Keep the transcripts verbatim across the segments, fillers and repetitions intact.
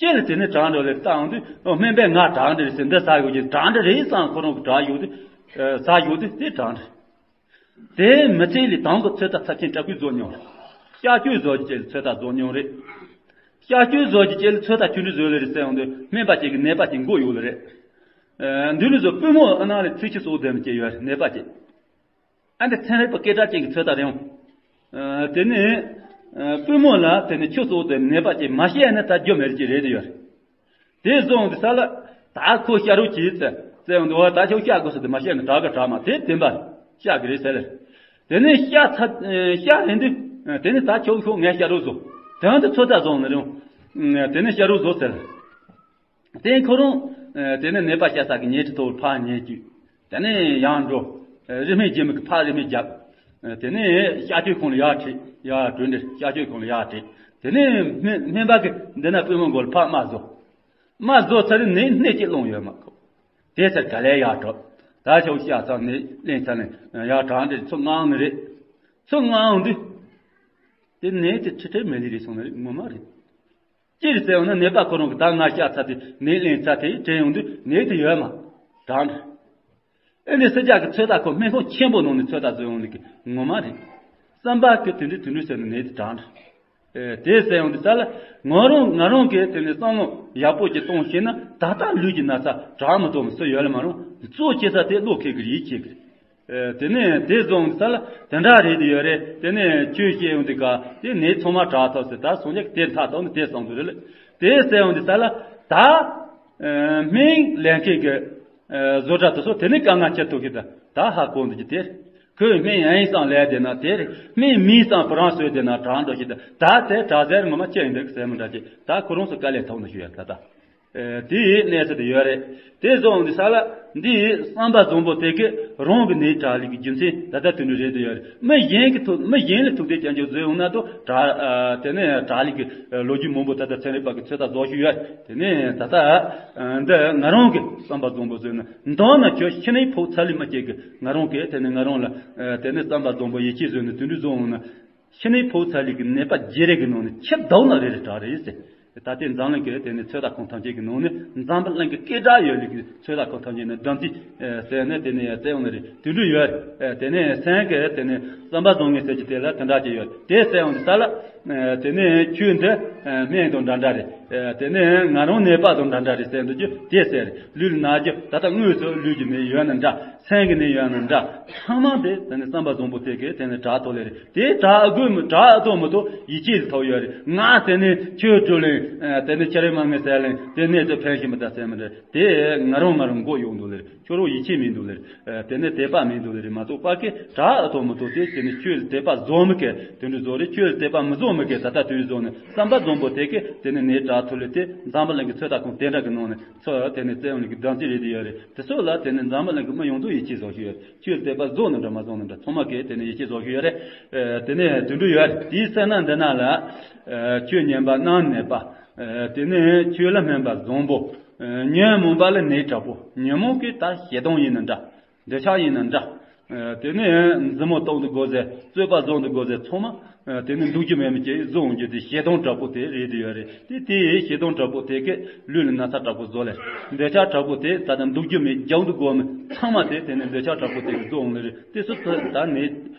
ལྕེ་ལ་དེ་ནས་དྲང་འགྲོ་ལེ་བཏང་དུས་སྨན་པས་ང་དྲང་འདྲ་རེད་ཟེར། འདི་ཟ་དགོས་ཀྱི་དྲང་འདྲ་རེད་བསམ། ཁོ་རང་གི་དྲག་ཡོད་དུས་ཟ་ཡོད་དུས་དེ་དྲང་འདྲ། དེ་མི་ཚེ་ལས་དང་གི་ཚོད་ལྟ་ཚབས་ཆེན་དྲག་པོས་བཟོ་མྱོང་། གཤག་བཅོས་བཟོ་རྒྱུ་ཅེས་ལ་ཚོད་ལྟ་བཟོ་མྱོང་རེད། གཤག་བཅོས་བཟོ་རྒྱུ་ཅེས་ལ་ཚོད་ལྟ་ཆུང་འདྲ་བཟོས་ལེ་རེད་ཟེར་ཡོང་དུས་སྨན་པ་ཅིག་གི་ནད་པ་ཅིག་མགོ་གཡོག་ལེ་རེད། འདི་ལུས་སུ་པུས་མོ་ཨ་ནང་ལ་ཚིགས་ཆུ་གསོག་དེ་མི་སྐྱེ་ཡོད་རེད་ནད་པ་ཅིག་ཨ་འདི་ཚན་རིག་པ་སྐད་གྲགས་ཅན་གྱི་ཚོད་ལྟ་རེད་འོང་། དེ་ནས་པུས་མོ་ལ་དེ་ནས་ཆུ་གསོག་དེ་ནད་པ་ཅིག་མ་བཤད་ན་ད་རྒྱུ་མེད་རེད་ཅེས་རེད་དེ་ཡོད་རེད། དེ་བཟུང་དེ་ས་ལ་ད་ཁོ་བཤད་རོགས་གྱིས་ཙེ་ཙེ་འོང་དུ་བ་ད་ཁྱོད་བཤད་དགོས་སུ་དེ་མ་བཤད་ན་དྲག་གི་དྲག་མ་དེ་བདེན་པ་བཤད་གི་རེད་ཟེར་ལེ། དེ་ནས་བཤད་ཚ་བཤད་རན་དུས་དེ་ནས་ད་ཁྱོད་ཁྱོད་ངས་བཤད་རོགས་བཟོ། དེ་འོང་དུ་ཚོད་ལྟ་བཟུང་ནི་རེད། དེ་ནས་བཤད་རོགས་བཟོ་ཟེར། དེ་ཁོ་རང་དེ་ནས་ནད་པ་བཤད་ས་གི་ཉལ་ཁྲི་ཐོག་ཕར་ཉལ་རྒྱུ། དེ་ནས་ཡང་འགྲོ། རི་སྨན་རྒྱབ་མི་གི་ཕར་རི་སྨན་རྒྱབ། དེ་ནས་གཤག་བཅོས་ཁང་ལ་ཡར་ཁྲིད་ཡར་འགྲོ་འདིར་གཤག་བཅོས་ཁང་ལ་ཡར་ཁྲིད། དེ་ནས་སྨན་སྨན་པ་གི་འདི་ན་པུས་མོ་མགོ་ལ་ཕར་རྨ་བཟོ། རྨ་བཟོ་ཚར་ནས་སྣེ་གཅིག་སློང་ཡོད་མ་ཁོ། དེ་ཚར་ག་ལས་ཡར་འགྲོ། ད་ཆོག་བཤད་ཚར་ནས་གླེང་ཚར་ནས་ཡར་དྲག་འདིར་ཚུར་མངགས་ནི་རེད། ཚུར་མངགས་འོང་དུས། དེ་ནད་དེ་ཁྲི་ཁྲི་མེད་ལི་རེད་སོང་ནི་རེད་ངོ་མ་རེད། སྤྱིར་གསལ་བ་ན་ནད་པ་ཁོ་རང་གི་ད་ང་བཤད་ཚར་དེ་ནད་གླེང་ཚར་དེ་དྲན་ཡོང་དུས་ནད་དེ་ཡོད་མ། དྲང་། ཨེ་ནས་སྲིད་ཇ་གི་ཚོད་ལྟ་ཁོ་སྨན་ཁང་ཆེན་པོ་ནང་ནས་ཚོད་ལྟ་བཟོས་ཡོང་ནི་གི་ངོ་མ་རེད། བསམ་པ་གི་དེ་འདྲ་དེ་འདྲ་ཟེར་ནས་ནད་དེ་དྲང་། ཨེ་དེ་གསལ་ཡོང་དུས་ས་ལ་ང་རང་ང་རང་གིས་དེ་ནས་བསམ་བློ་ཡག་པོ་ཅིག་གཏོང་ཤེས་ན་ད་ལྟ་ལུས་ཀྱི་ན་ཚ་དྲག་མི་ཐུབ་མི་སུ་ཡོད་ལ་མ་རུང་། གཙོ་ཆེ་ས་དེ་བློ་ཁེལ་གི་རེད་ཡིད་ཆེས་གི་རེད། དེ་ནས་དེ་བཟུང་ས་ལ་དེ་འདྲ་རེད་དེ་ཡོད་རེད། དེ་ནས་ཆོས་བཤད་ཡོང་དུས་ཀ་དེ་ནས་ཚང་མ་དྲག་ཐོག་ཟེར་ད་སོང་རྒྱག་དེ་མཐའ་དང་ནི་དེ་བསམ་དུ་རེད། དེ་ཟེར་ཡོང་དུས་ས་ལ་ད་སྨན་ལས་མཁན་གྱི་བཟོ་གྲྭ་དེ་ཚོ་དེ་ནས་དཀའ་ངལ་ཆེ་ཐུག་གི་ད་ད་ཧ་གོ་འདུག་གི་དེ་ཁོས་སྨན་ཡང་ཡིན་སང་ལས་དེ་ན་དེ་རེད། སྨན་མིན་སང་པུ་རང་བཟོས་དེ་ན་དྲག་འགྲོ་ཞིག་ད་ད་དེ་དྲག་ཟེར་ངོ་མ་ཅི་ཡིན་འདུག་ཟེར་མི་འདྲ་ཅིག་ད་ཁོ་རང་ཚོ་དཀའ་ལས་ཐོག་ནས་ཞུ་ཡ་ད་ད། དེའི་གནས་ཚུལ་དེ་ཡོད་རེད། དེ་བཟུང་འདི་ས་ལ་འདིའི་བསམ་པ་བཟང་པོ་དེ་གི་རང་གི་ནད་དྲག་ལུགས་ཀྱི་རྒྱུ་མཚན་ད་ལྟ་དུས་འདྲ་རེད་དུ་ཡོད་རེད། མི་གཞན་གྱི་ཐུག་མི་གཞན་ལ་ཐུག་དེ་ཅན་གྱི་བཟོས་འོང་ན་དུ་དྲག་དེ་ནས་དྲག་ལུགས་ཀྱི་ལོ་རྒྱུས་མང་པོ་ད་ལྟ་ཚན་རིག་པ་གི་ཚོད་ལྟ་བཟོ་ཞུ་ཡོད། དེ་ནས་ད་ལྟ་འདི་ང་རང་གི་བསམ་པ་བཟང་པོ་བཟོས་ན་མདང་ན་ཁྱོད་ཤི་ནས་ཕོག་ཚ་ལི་མ་སྐྱེ་གི་ང་རང་གི་དེ་ནས་ང་རང་ལ་དེ་ནས་བསམ་པ་བཟང་པོ་ཡིད་ཆེས་བཟོས་ན་དུས་འདྲ་བཟོ་འོང་ན། ཕྱི་ནས་ཕོག་ཚ་ལུགས་ཀྱི་ནད་པ་བརྒྱད་རེ་གི་ནང་ནས་ཆེས་བདག་ན་རེ་རེ་དྲག་རེད་ཟེར། ད་ལྟའི་འཛམ་གླིང་གི་དེ་ནས་ཚོད་ལྟ་ཁང་ཐམས་ཅད་ཀྱི་ནང་ནས་འཛམ་བུ་གླིང་གི་སྐད་གྲགས་ཡོད་ལུགས་ཀྱི་ཚོད་ལྟ་ཁང་ཐམས་ཅད་ནས་བདག་འཛིན་ཟེར་ནས་དེ་ནས་ཡ་བཙལ་ཡོང་ནི་རེད། དུད་འགྲོ་ཡོད་རེད། དེ་ནས་སེམས་ཀྱི་དེ་ནས་བསམ་པ་བཟང་ངན་ཟེར་གྱི་དེ་ལ་དེ་འདྲ་ཅིག་ཡོད་རེད། དེ་ཟེར་ཡོང་དུས་ས་ལ། དེ་ནས་ཁྱོད་འདི་སྨན་དང་འདྲ་འདྲ་རེད། དེ་ནས་ང་རང་ནད་པ་དང་འདྲ་འདྲ་རེད་ཟེར་འདུག་རྒྱུ་དེ་ཟེར་རེད། ལུས་ལ་ན་རྒྱུ་ད་ལྟ་དངོས་སུ་ལུས་ཀྱི་ནད་ཡོད་ན་འདྲ། སེམས་ཀྱི་ནད་ཡོད་ན་འདྲ། ཚང་མ་དེ་དེ་ནས་བསམ་པ་བཟང་པོ་དེ་གས་དེ་ནས་དྲག་ཐོག་ལས་རེད། དེ་དྲག་དགོས་མི་དྲག་ཐོག་མི་ཐོག་ཡིད་ཆེས་ཐོག་ཡོད་རེད། ང་དེ་ནས་ཆོས་སྒྲུབ་ལེན་དེ་ནས་ཁྱེད་རེ་མ་ངས་ཟེར་ལེན་དེ་ནས་དེ་ཕན་ཞིག་མི་ད་ཟེར་མི་འདྲ། དེ་ང་རང་ང་རང་མགོ་གཡོག་འདུག་ལེ་རེད། ཁྱོད་རང་ཡིད་ཆེས་མི་འདུག་ལེ་རེད། དེ་ནས་དད་པ་མི་འདུག་ལེ་རེད། མ་གཏོགས་པ་གས་དྲག་ཐོག་མི་ཐོག་དེ་དེ་ནས་ཆོས་དད་པ་བཟང་མི་གས་དེ་འདྲ་བཟོ་རེད། ཆོས་དད་པ་མི་བཟང་མི་གས་ད་ལྟ་དུས་བཟོ་ནས་བསམ་པ་བཟང་པོ་དེ་གས་དེ་ནས་ནད་དྲག་ཐོག་ལས་དེ་འཛམ་བུ་གླིང་གི་ཚོད་ལྟ་ཁང་དེ་འདྲ་གི་ནང་ནས། ཚོ་དེ་ནས་བཙན་དབང་གི་བདག་འཛིན་རེད་དེ་ཡོད་རེད། དེ་ཚོ་ལ་དེ་ནས་འཛམ་བུ་གླིང་གི་མི་ཡོངས་རྫོགས་ཡིད་ཆེས་བཟོ་ཞུ་ཡོད་རེད། ཆོས་དད་པ་བཟོ་ནི་འདྲ་མ་བཟོ་ནི་འདྲ་ཚང་མ་གིས་དེ་ནས་ཡིད་ཆེས་བཟོ་ཞུ་ཡོད་རེད། དེ་ནས་དུད་འགྲོ་ཡོད་རེད། དེའི་སེམས་ནང་འདི་ན་ལ་ཆོས་ཉན་པ་རྣམས་ནད་པ། དེ་ནས་ཆོས་ལ་སྨན་པ་བཟང་པོ། ཉོན་མོངས་པ་ལ་ནད་དྲག་པོ། ཉོན་མོངས་ཀྱི་ད་ཞེ་སྡང་ཡིན་ན་འདྲ། འདོད་ཆགས་ཡིན་ན་འདྲ། དེ་ནས་མཛུབ་མོ་གཏོང་དུ་དགོས་ཟེར། རྩོད་པ་བཟོ་དུ་དགོས་ཟེར། ཚང་མ་དེ་ནས་འདུག་རྒྱུ་མེད་མི་ཅིག་བཟོ་འོང་རྒྱུ་དེ་ཞེ་སྡང་དྲག་པོ་དེ་རེད་དེ་ཡོད་རེད། དེ་དེ་ཞེ་སྡང་དྲག་པོ་དེ་གས་ལུས་ལ་ན་ཚ་དྲག་པོ་བཟོ་ལེ། འདོད་ཆགས་དྲག་པོ་དེ་ད་ལྟ་འདུག་རྒྱུ་མེད་རྒྱག་འདུག་དགོས་མི་ཚང་མ་དེ་དེ་ནས་འདོད་ཆགས་དྲག་པོ་དེ་གས་བཟོ་འོང་ལེ་རེད། དེ་སུ་ཚོད་ད་ནད་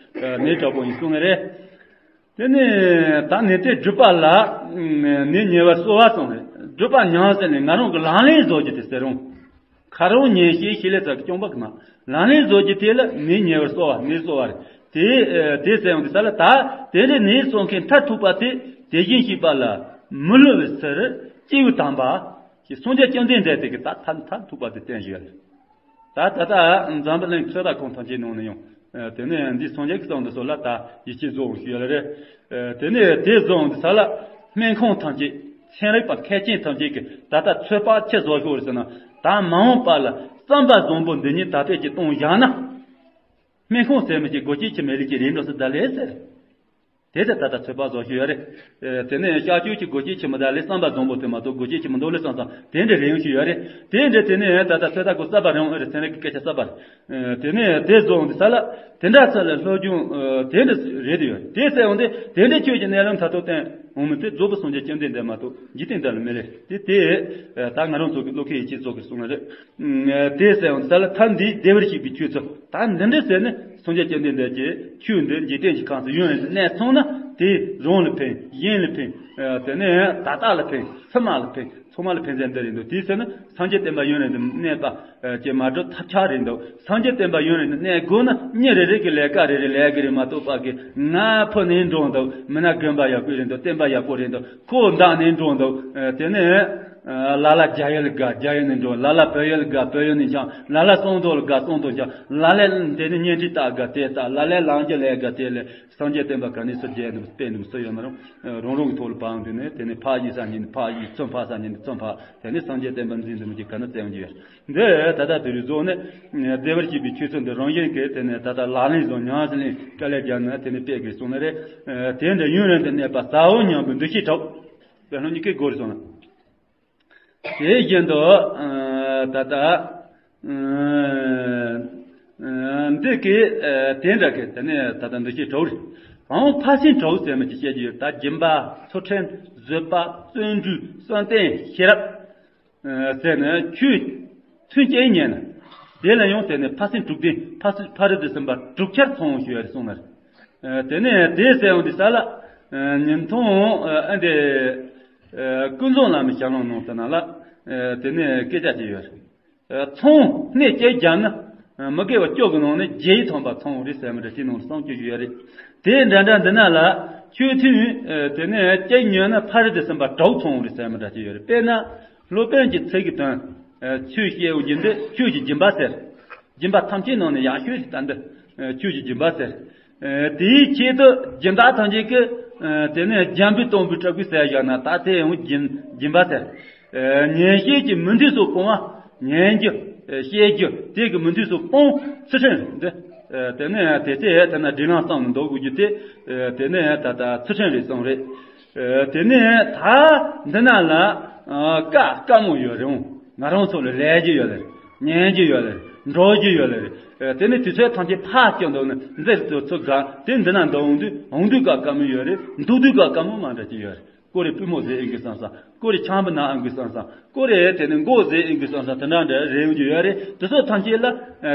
ནད་དྲག་པོ་ཡིན་གསུང་ངེ་རེད། དེ་ནས་ད་ནད་དེ་སྒྲུབ་པ་ལ་ནད་ཉེ་བར་གསོ་བ་གསུངས་རེད། སྒྲུབ་པ་ཉམས་ཟེར་ནས་ང་རང་གི་ལག་ལེན་བཟོ་རྒྱུ་དེ་ཟེར་རུང་། ཁ་རོག་ཉན་ཤེས་ཤེས་ལས་ཚ་གི་སྐྱོང་པ་གི་མ། ལག་ལེན་བཟོ་རྒྱུ་དེ་ལ་ནད་ཉེ་བར་གསོ་བ་ནད་གསོ་བ་རེད། དེ་དེ་ཟེར་ཡོང་དུས་ས་ལ་ད་དེ་འདྲའི་ནད་གསོ་མཁན་མཐར་ཐུག་པ་དེ་དེ་བཞིན་གཤེགས་པ་ལ་མི་བསླུ་བའི་ཚུལ་སྐྱེས་བུ་དམ་པ་ཞེས་སངས་རྒྱས་བཅོམ་ལྡན་འདས་དེ་གི་ད་མཐར་མཐར་ཐུག་པ་དེ་བསྟན་བཞིན་ཡོད་རེད། ད་ད་ལྟ་འཛམ་བུ་གླིང་ཚོད་ལྟ་ཁང་ཐམས་ཅད་ནང་ནས་ཡང་དེ་ནས་འདི་སངས་རྒྱས་ཀྱི་གསུང་འདི་ཚོ་ལ་ད་ཡིད་ཆེས་བཟོ་འོང་ཞུ་ཡ་ལ་རེད། དེ་ནས་དེ་བཟོ་འོང་དུས་ས་ལ་སྨན་ཁང་ཐམས་ཅད་ཚན་རིག་པ་མཁས་ཅན་ཐམས་ཅད་ཀྱིས་ད་ལྟ་ཚོད་དཔག་ཆེ་བཟོ་ཤོག་རེད་ཟེར་ན། ད་མ་འོངས་པ་ལ་བསམ་པ་བཟང་པོ་འདི་ཉིད་ད་ལྟ་ཅིག་གཏོང་བཞག་ན། སྨན་ཁང་ཟེར་མི་ཅིག་སྒོ་སྐྱེས་ཆེ་མེད་ལས་ཀྱི་རིན་འགྲོ་སུ་ད་ལས་ཟེར། དེ་ལྟར་ད་ལྟ་ཚོད་དཔག་བཟོ་ཞུ་ཡོད་རེད། དེ་ནས་གཤག་བཅོས་ཀྱི་སྒོ་སྐྱེས་ཆེ་མི་ད་ལས་བསམ་པ་བཟང་པོ་དེ་མ་གཏོགས་སྒོ་སྐྱེས་ཆེ་མི་འདུག་ལས་བསམ་བསམ་དེ་འདྲ་རེ་ཡོང་ཞུ་ཡོད་རེད། དེ་འདྲ་དེ་ནས་ད་ལྟ་ཚོད་ལྟ་སྒོ་གསར་པ་རེ་ཡོང་ཨེ་རེད། ཚན་རིག་གི་སྐད་ཆ་གསར་པ་རེད། དེ་ནས་དེ་བཟོ་འོང་དུས་ས་ལ་དེ་འདྲ་ཚོད་ལ་སློབ་སྦྱོང་དེ་འདྲ་རེད་དུ་ཡོད་རེད། དེ་ཟེར་འོང་དུས་དེ་འདྲ་ཁྱོད་ཀྱི་གནས་ལུགས་མཐར་ཐུག་བསྟན། འོང་མི་དེ་རྫོགས་པའི་སངས་རྒྱས་བཅོམ་ལྡན་འདས་མ་གཏོགས་འཇིག་རྟེན་འདི་ལ་མེད་རེད། དེ་དེ་ད་ང་རང་ཚོ་གི་བློ་ཁའི་ཡིད་ཆེས་ཚོགས་ཀྱི་གསུང་ལ་རེད། དེ་ཟེར་ཡང་ས་ལ་ཐ་འདིའི་བདེ་བར་གཤེགས་པའི་ཆོས་ཚོ་ད་འདི་འདྲ་ཟེར་ནས་སངས་རྒྱས་བཅོམ་ལྡན་འདས་ཀྱི་ཆོས་འདི་འཇིག་རྟེན་གྱི་ཁམས་སུ་ཡོན་རེ་གནས་སོང་ན། དེ་རང་ལ་ཕན། གཞན་ལ་ཕན། དེ་ནས་ད་ལྟ་ལ་ཕན། ཕྱི་མ་ལ་ཕན། ཚང་མ་ལ་ཕན་ཚན་འདི་རེད་འདུག་དེ་ཟེར་ན་སངས་རྒྱས་བསྟན་པ་ཡུན་རིང་དུ་གནས་པ་ཅེས་མ་གྲུབ་ཐབས་ཆག་རེད་འདུག་སངས་རྒྱས་བསྟན་པ་ཡུན་རིང་དུ་གནས་དགོས་ན་མི་རེ་རེ་གི་ལས་ཀ་རེ་རེ་ལས་ཀྱི་རེད་མ་གཏོགས་པ་གི་ང་ཕུ་ནས་འགྲོ་འདུག་མི་ན་དགོན་པ་ཡག་པོ་རེད་འདུག་བསྟན་པ་ཡག་པོ་རེད་འདུག་ཁོ་འདང་ནས་འགྲོ་འདུག་དེ་ནས་ལ་ལ་རྒྱ་ཡུལ་དགའ་རྒྱ་ཡུལ་ནས་འགྲོ། ལ་ལ་བོད་ཡུལ་དགའ་བོད་ཡུལ་ནས་འཆང་། ལ་ལ་སང་དོ་ལ་དགའ་སང་དོ་འཆང་། ལ་ལ་དེ་ནས་གཉེན་སྒྲིག་དག་དགའ་དེ་དག་ལ་ལ་ལང་རྒྱ་ལས་དགའ་དེ་ལས། སངས་རྒྱས་བསྟན་པ་ག་ནས་སུ་རྒྱས་འདུག་སྤེལ་འདུག་སུ་ཡོད་ན་རུང་རང་རང་གི་ཐོག་ལ་བབས་འདུག་ནས་དེ་ནས་ཕ་ཡིས་ས་ཉིན་ཕ་ཡིས་ཚོན་ཕ་ས་ཉིན་ཚོན་ཕ་དེ་ནས་སངས་རྒྱས་བསྟན་པ་འཛིན་འདུག་མི་གཅིག་ག་ན་བཙན་གྱི་ཡོད། འདི་ད་ལྟ་དུས་རིག་རྫོགས་ནས་བདེ་བར་གཤེགས་པའི་ཆོས་ཚུལ་འདི་རང་བཞིན་གྱིས་དེ་ནས་ད་ལྟ་ལག་ལེན་བཟོ་ཉམས་སུ་ལེན་དཀའ་ལས་བརྒྱབ་ན་དེ་ནས་སྤེལ་དགོས་གསུངས་ནི་རེད། དེ་འདྲ་ཡུན་རིང་དུ་གནས་པ་ཟ་འོག་ཉམས་པའི་འདུ་ཤེས་དྲག་པའི་ལྷུན་གཉིས་ཀའི་སྒོ་རུ་སོང་ན། དེ་བཞིན་དུ་ད་ལྟ་འདི་གི་དེ་འདྲ་གི་དེ་ནས་ད་ལྟ་འདུ་ཤེས་དྲུག་རེད། འོང་ཕར་ཕྱིན་དྲུག་ཟེར་མི་ཅི་བཤད་ཀྱི་ཡོད། ད་སྦྱིན་པ་ཚུལ་ཁྲིམས་བཟོད་པ་བརྩོན་འགྲུས་བསམ་གཏན་ཤེས་རབ་ཟེར་ནས་ཆོས་མཐུན་རྐྱེན་ཉན་ན་དེ་ལ་ཡང་དེ་ནས་ཕར་ཕྱིན་དྲུག་ལྡན་ཕ་ཕ་རི་དུ་སེམས་པ་དྲུག་ཆར་ཚང་ཞུ་ཡ་རེད་གསུངས་ནི་རེད། དེ་ནས་དེ་ཟེར་འོང་དུས་ས་ལ་ཉིན་ཐུང་ཨ་འདི་ཀུན་བཟང་བླ་མའི་ཞལ་ལུང་ནང་དུ་ན་ལ་དེ་ནས་སྐད་ཆ་ཅིག་ཡོད་རེད། ཚོང་སྣེ་བཅད་བརྒྱབ་ན་མི་དགེ་བ་བཅུ་གི་ནང་ནས་བརྒྱད་ཐམ་པ་ཚོང་རེད་ཟེར་མི་འདྲ་ཅིག་ནང་གསུང་རྒྱུ་ཡོད་རེད། དེ་འདྲ་འདྲ་འདི་ན་ལ་ཆོས་མཐུན་དེ་ནས་བཅད་ཉོས་ན་ཕ་རི་དུ་སེམས་པ་དྲུག་ཚོང་རེད་ཟེར་མི་འདྲ་ཅིག་ཡོད་རེད། དཔེར་ན་སློབ་དཔོན་གྱི་ཚིག་གི་དོན། ཆོས་བཤད་འོ་རྒྱུ་འདི་ཆོས་ཀྱི་སྦྱིན་པ་ཟེར། སྦྱིན་པ་ཐམས་ཅད་ནང་ནས་ཡག་ཤོས་ཤིག་ད་འདི་ཆོས་ཀྱི་སྦྱིན་པ་ཟེར། དེའི་ཆེད་དུ་སྦྱིན་བདག་ཐམས་ཅད་ཀྱིས་དེ་ནས་འཇམ་པའི་དོན་པོའི་སྤྲུལ་སྐུ་ཟེར་བཞག་ན་ད་དེ་ཡང་སྦྱིན་སྦྱིན་པ་ཟེར། ཉན་བཤད་ཀྱི་མི་འདུས་སུ་སྤོང་བ། ཉན་རྒྱུ། བཤད་རྒྱུ་དེ་གི་མི་འདུས་སུ་སྤོང་ཚུལ་ཁྲིམས་འདི། དེ་ནས་དེ་ཚེ་དེ་ན་སྒྲིག་ལམ་བསམ་ནས་འདུག་དགོས་རྒྱུ་དེ། དེ་ནས་ད་ལྟ་ཚུལ་ཁྲིམས་རེད་གསུངས་རེད། དེ་ནས་ད་འདི་ན་ལ་བཀའ་བཀའ་མོལ་ཡོད་རུང་ང་རང་ཚོ་ལ་ལས་རྒྱུ་ཡོད་ལེ། ཉན་རྒྱུ་ཡོད་ལེ། འགྲོ་རྒྱུ་ཡོད་ལེ། དེ་ནས་དུས་ཚོད་ཐམས་ཅད་ཕར་སྐྱོད་འདུག་ན་འཛེར་དུ་ཚུགས་ག་དེ་འདི་ན་འདུག་འོང་དུས་འོང་དུས་བཀའ་བཀའ་མོལ་ཡོད་རེད། འདུག་དུས་བཀའ་བཀའ་མོལ་མ་འདྲ་ཅིག་ཡོད་རེད། ཀོ་རེ་པུས་མོ་ཟེར་ཨེ་འགི་སང་སང་། ཀོ་རེ་ཆང་བུ་ན་ཨེ་འགི་སང་སང་། ཀོ་རེ་དེ་ནི་མགོ་ཟེར་ཨེ་འགི་སང་སང་། དེ་འདྲ་འདྲ་རེ་ཡོང་རྒྱུ་ཡོད་རེད། དེ་ཚོ་ཐམས་ཅད་ལ་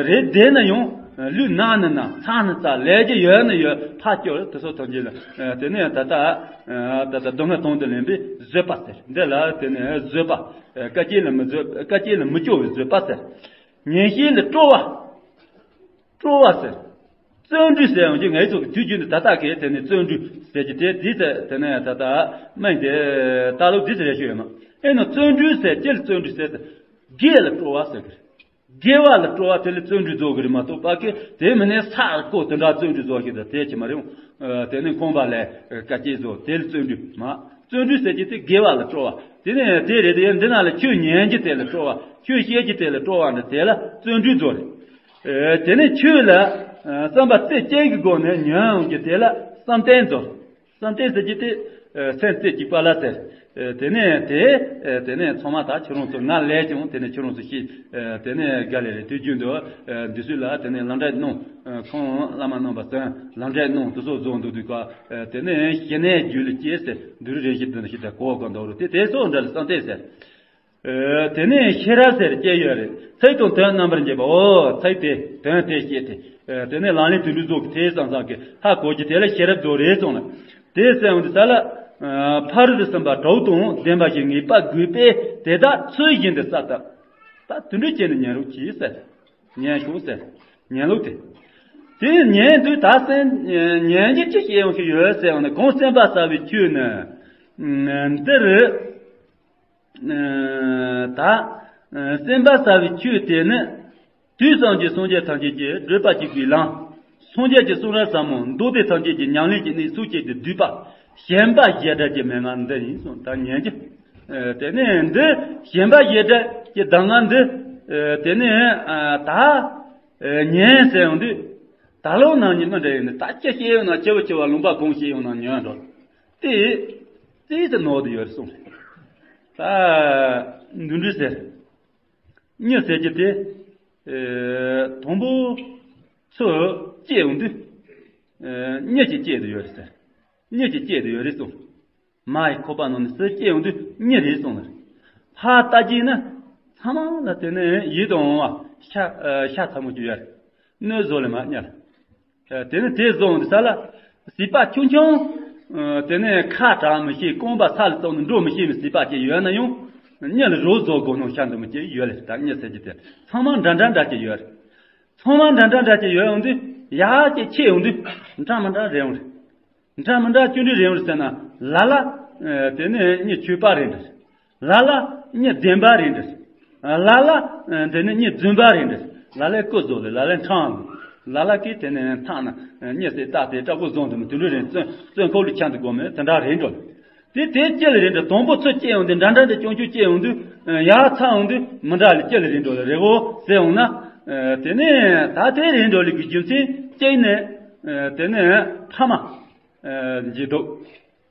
རེད་བསྡད་ན་ཡང་ལུས་ན་ན་ན་ཚ་ན་ཚ་ལས་ཀྱི་ཡོད་ན་ཡོད་ཕ་སྐྱོར་དེ་ཚོ་ཐམས་ཅད་ལ་དེ་ནས་ད་ལྟ་ད་ལྟ་སྡུག་བསྔལ་དང་དུ་ལེན་པའི་བཟོད་པ་ཟེར་འདི་ལ་དེ་ནས་བཟོད་པ། དཀའ་སྤྱད་ལ་མི་བཟོད་དཀའ་སྤྱད་ལ་མི་སྐྱོ་བའི་བཟོད་པ་ཟེར། ཉན་བཤད་ལ་སྤྲོ་བ། སྤྲོ་བ་ཟེར། བརྩོན་འགྲུས་ཟེར་ཡང་ཅིག་ངའི་ཚོ་གི་དུས་རྒྱུན་དུ་ད་ལྟ་གས་དེ་ནས་བརྩོན་འགྲུས་ཟེར་གྱི་དེ་དེ་ཚེ་དེ་ནས་ད་ལྟ་སྨན་དེ་ད་ལོ་འདི་ཚེ་རེ་ཞུ་ཡོད་མ། ཨེ་ན་བརྩོན་འགྲུས་ཟེར་ཅི་ལ་བརྩོན་འགྲུས་ཟེར་ཏེ། དགེ་ལ་སྤྲོ་བ་ཟེར་གི་རེད། དགེ་བ་ལ་སྤྲོ་བ་དེ་ལ་བརྩོན་འགྲུས་རྫོགས་གི་རེད་མ་གཏོགས་པ་གི་དེ་མིན་ནས་ས་ཀོ་དེ་འདྲ་བརྩོན་འགྲུས་རྫོགས་ཤིག་ད་དེ་ཅི་མ་རེད། དེ་ནས་ཁོང་པ་ལས་དཀའ་སྤྱད་རྫོགས་དེ་ལ་བརྩོན་འགྲུས་མ། བརྩོན་འགྲུས་ཟེར་གྱི་དེ་དགེ་བ་ལ་སྤྲོ་བ། དེ་ནས་དེ་རེད་དེ་འདི་ན་ལ་ཆོས་ཉན་གྱི་དེ་ལ་སྤྲོ་བ། ཆོས་བཤད་ཀྱི་དེ་ལ་སྤྲོ་བ་འདི་དེ་ལ་བརྩོན་འགྲུས་རྫོགས་རེད། དེ་ནས་ཆོས་ལ་བསམ་པ་རྩེ་གཅིག་གི་སྒོ་ནས་ཉོན་ཡོང་གི་དེ་ལ་བསམ་གཏན་རྫོགས། བསམ་གཏན་ཟེར་གྱི་དེ་སེམས་རྩེ་གཅིག་པ་ལ་ཟེར། དེ་ནས་དེ་དེ་ནས་ཚང་མ་ད་ཁྱེད་རང་ཚོ་ང་ལས་ཀྱང་དེ་ནས་ཁྱེད་རང་ཚོ་ཤེས། དེ་ནས་དགའ་ལས་རེད། དུས་རྒྱུན་དུ་འདི་ཚོ་ལ་དེ་ནས་ལམ་འབྲས་གནང་། ཁོང་བླ་མ་རྣམ་པ་ཚོས་ལམ་འབྲས་གནང་དུ་སོགས་རྫོགས་འདུག་དུས་ཀ་དེ་ནས་ཞི་གནས་རྒྱུད་ལ་སྐྱེས་ཟེར་འདུལ་རེ་ཞིག་འདི་ནས་ཞིག་ད་གོ་ག་འདུག་རུ་དེ་དེ་སོགས་འདྲ་ལ་བསམ་གཏན་ཟེར། དེ་ནས་ཤེས་རབ་ཟེར་སྐྱེ་ཡོད་རེད། ཚིག་དང་དོན་རྣམ་པར་འབྱེད་པ། འོ་ཚིག་དེ་དོན་དེ་ཤེས་ཏེ། དེ་ནས་ལམ་ལས་དུད་འགྲོ་རྫོགས་ཀྱི་དེ་བསམ་བསམ་གྱི་ཧ་གོ་གྱི་དེ་ལ་ཤེས་རབ་རྫོགས་རེད་གསུངས་ལ། དེ་གསལ་འོང་དུས་ས་ལ། ཕ་རོལ་ཏུ་ཕྱིན་པ་དྲུག་དང་ལྡན་པ་ཞིག་ངེས་པར་དགོས་པས་དེ་དག་ཚུལ་བཞིན་དུ་བསགས་ད། ད་དུད་འགྲོ་སྐྱེས་ནས་ཉན་རོགས་གྱིས་ཟེར། ཉན་ཤོག་ཟེར། ཉན་ལུགས་དེ། དེ་ཉན་དུས་ད་སེམས་ཉན་གྱི་ཅི་བྱེད་ཡོང་གི་ཡོད་ཟེར་ཡོང་ན་གང་སེམས་པ་གསལ་བའི་ཆོས་ནི། འདིར། ད། སེམས་པ་གསལ་བའི་ཆོས་དེ་ནི། དུས་གསུམ་གྱི་སངས་རྒྱས་ཐམས་ཅད་ཀྱི་བགྲོད་པ་གཅིག་པུའི་ལམ། སངས་རྒྱས་ཀྱི་གསུང་རབ་ཟབ་མོ་མདོ་སྡེ་ཐམས་ཅད་ཀྱི་ཉམས་ལེན་གྱི་གནས་ཚུལ་བཅས་ཏེ་བསྡུས་པ། ཞེན་པ་བཞི་སྒྲིབ་ཀྱི་མན་ངག་འདི་ཡིན་གསུངས། ད་ཉན་གྱི། དེ་ནས་འདི་ཞེན་པ་བཞི་སྒྲིབ་ཀྱི་གདམས་ངག་འདི། དེ་ནས་ད། ཉན་ཟེར་ཡོང་དུས། ད་ལོ་ནང་ཉི་མ་འདྲ་ཡིན་ནི་ད་ཅི་བཤད་ཡོང་ན་ཆེ་བ་ཆེ་བ་ལུང་པ་གང་བཤད་ཡོང་ན་ཉོན་འགྲོ། དེ། དེ་ཚེ་ནོར་དུ་ཡོད་རེད་གསུངས། ད། འདི་འདྲ་ཟེར། གཉིད་ཟེར་གྱི་དེ། དང་པོ། ཚུར་སྐྱེ་ཡོང་དུས། གཉིད་ཀྱི་སྐྱེ་དུ་ཡོད་རེད་ཟེར། གཉིད་ཀྱི་སྐྱེ་དུ་ཡོད་རེད་གསུངས། མ་ཡི་ཁོག་པ་ནང་ནས་ཟིལ་སྐྱེས་ཡོང་དུས་གཉིད་རེད་གསུངས་ནས། ཕར་ལྟ་རྒྱུ་ན་ཚང་མ་ལ་དེ་ནས་ཡིད་དུ་འོང་བ་ཤ་ཤ་ཚ་མོ་ཅིག་ཡོད་རེད། སྣོད་བཟོ་ལས་མ་གཉིད་ལ། དེ་ནས་དེ་བཟོ་འོང་དུས་ས་ལ་ཟིལ་པ་ཆུང་ཆུང་། དེ་ནས་ཁ་གྲག་མི་ཤེས། རྐང་པ་ས་ལ་བཙུགས་ནས་འགྲོ་མི་ཤེས་པའི་ཟིལ་པ་ཅིག་ཡོད་ན་ཡང་གཉིད་ལ་རོ་བཟོ་དགོས་སྣང་ཤར་འདུག་མི་ཅིག་ཡོད་ལེ། ད་གཉིད་སད་རྒྱུ་དེ་ཚང་མ་འདྲ་འདྲ་འདྲ་ཅིག་ཡོད་རེད། ཚང་མ་འདྲ་འདྲ་འདྲ་ཅིག་ཡོད་འོང་དུས་ཡག་ཅིག་ཆེ་འོང་དུས་འདྲ་མི་འདྲ་རེད་འོང་རེད། འདྲ་མི་འདྲ་ཅི་འདྲ་རེད་འོང་རེད་ཟེར་ན། ལ་ལ་དེ་ནས་གཉིད་ཆོད་པ་རེད་འདྲ། ལ་ལ་གཉིད་བདེན་པ་རེད་འདྲ། ལ་ལ་དེ་ནས་གཉིད་རྫུན་པ་རེད་འདྲ། ལ་ལ་རྐུ་བཟོ་ལེ། ལ་ལ་འཕྲང་ལ། ལ་ལ་གིས་དེ་ནས་མཐའ་ན་གཉིད་སད་རྟགས་དེ་དྲག་པོ་བཟོ་འདུག་མི་དེ་འདྲ་རེད། བཙོན་བཙོན་ཁོག་ལ་ཆགས་འདུག་དགོས་མེད་དེ་འདྲ་རེད་འགྲོ། དེ་དེ་ཅི་ལ་རེད་འདྲ། དང་པོ་ཚུར་སྐྱེ་ཡོང་དུས་འདྲ་འདྲ་འདྲ་ཅུང་ཅུང་སྐྱེ་ཡོང་དུས་ཡར་ཚ་ཡོང་དུས་མི་འདྲ་ལ་ཅི་ལ་རེད་འགྲོ་ལ་རེད་འོ་ཟེར་འོང་ན། དེ་ནས་ད་དེ་རེད་འགྲོ་ལ་གི་རྒྱུ་མཚན་གཅིག་ནས་དེ་ནས་ཕ་མ་འཇིགས་སྡུག་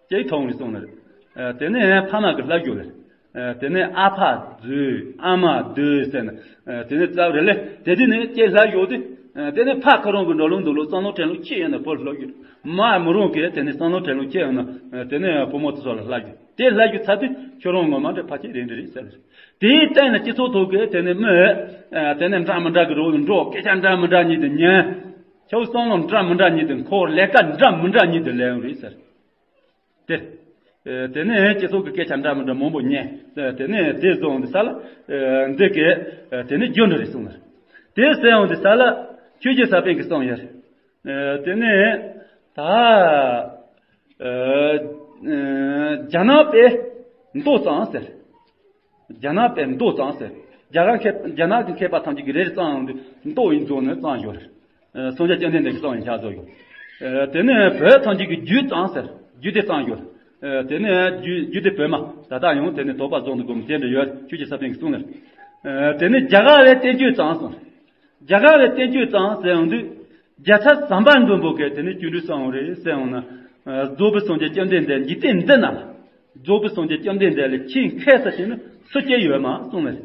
གཅིག་མཐོང་ནས་སོང་ནས། དེ་ནས་ཕ་མ་གི་ལྷ་རྒྱུ་ལ། དེ་ནས་ཨ་ཕ་རྫུས་ཨ་མ་རྡོས་ཟེར་ན། དེ་ནས་རྩ་བ་རེ་ལས་དེ་དུས་ནས་སྐྱེ་ལྷ་ཡོད་དུས། དེ་ནས་ཕ་ཁ་རང་གི་འགྲོ་ལུགས་འདུག་ལུགས་བསམ་བློ་དྲན་ལུགས་ཆེ་ཡོད་ན་བུ་ལྷ་རྒྱུ། མ་མི་རུང་གི་དེ་ནས་བསམ་བློ་དྲན་ལུགས་ཆེ་ཡོད་ན། དེ་ནས་བུ་མོ་དེ་ཚོ་ལ་ལྷ་རྒྱུ། དེ་ལྷ་རྒྱུ་ཚར་དུས་ཁྱོད་རང་ངོ་མ་འདྲ་ཕལ་ཆེར་རེད་འདྲ་རེད་ཟེར། དེའི་སྟེང་ལ་སྤྱི་ཚོགས་ཐོག་གི་དེ་ནས་མི། དེ་ནས་འདྲ་མི་འདྲ་གི་རོགས་འགྲོ། སྐད་ཆ་འདྲ་མི་འདྲ་གཉིས་དེ་ཉན། ཁྱོད་བསམ་བློ་འདྲ་མི་འདྲ་གཉིས་དེ་འཁོར། ལས་ཀ་འདྲ་མི་འདྲ་གཉིས་དེ་ལས་ཡོང་རེད་ཟེར། དེ། དེ་ནས་སྤྱི་ཚོགས་ཀྱི་སྐད་ཆ་འདྲ་མི་འདྲ་མང་པོ་ཉན། དེ་ནས་དེ་བཟོ་འོང་དུས་ས་ལ། འདི་གས། དེ་ནས་རྒྱུ་འདྲ་རེད་གསུངས་ལ། དེ་ཟེར་འོང་དུས་ས་ལ། ཆོས་རྗེ་ས་པཎ་གྱི་གསུང་ཡོད་རེད། དེ་ནས་ད། རྒྱ་ནག་པས་མདོ་གཙང་ཟེར། རྒྱ་ནག་པས་མདོ་གཙང་ཟེར། རྒྱ་གར་མཁས་རྒྱ་ནག་གི་མཁས་པ་ཐམས་ཅད་ཀྱིས་རེ་རེ་གཙང་ཡོང་དུས་མདོ་ཡིན་རྫོགས་ནས་གཙང་ཡོད་རེད། སངས་རྒྱས་བཅོམ་ལྡན་འདས་ཀྱི་གསུང་ཡང་ཆ་བཟོ་ཡོད། དེ་ནས་བོད་ཐམས་ཅད་ཀྱི་རྒྱུད་གཙང་ཟེར། རྒྱུད་སྡེ་གཙང་ཡོད། དེ་ནས་རྒྱུད་རྒྱུད་སྡེ་བོད་མ་ད་ལྟ་ཡང་དེ་ནས་དོགས་པ་རྫོགས་འདུག་གམ་དེ་འདྲ་ཡོད། ཆོས་རྗེ་ས་པཎ་གྱི་གསུང་ལ། དེ་ནས་རྒྱ་གར་བའི་བསྟན་བཅོས་གཙང་གསུངས། རྒྱ་གར་བའི་བསྟན་བཅོས་གཙང་ཟེར་ཡོང་དུས། རྒྱལ་ཚབ་ཟམ་པ་མགོན་པོ་གིས་དེ་ནས་ཅི་འདྲ་གསུངས་རེད་ཟེར་ཡོང་ན། རྫོགས་པའི་སངས་རྒྱས་བཅོམ་ལྡན་འདས་འཇིག་རྟེན་འདི་ན། རྫོགས་པའི་སངས་རྒྱས་བཅོམ་ལྡན་འདས་ལས་ཆེས་མཁས་ས་ཞིག་ནི་སུ་སྐྱེ་ཡོད་མ་གསུངས་ནས།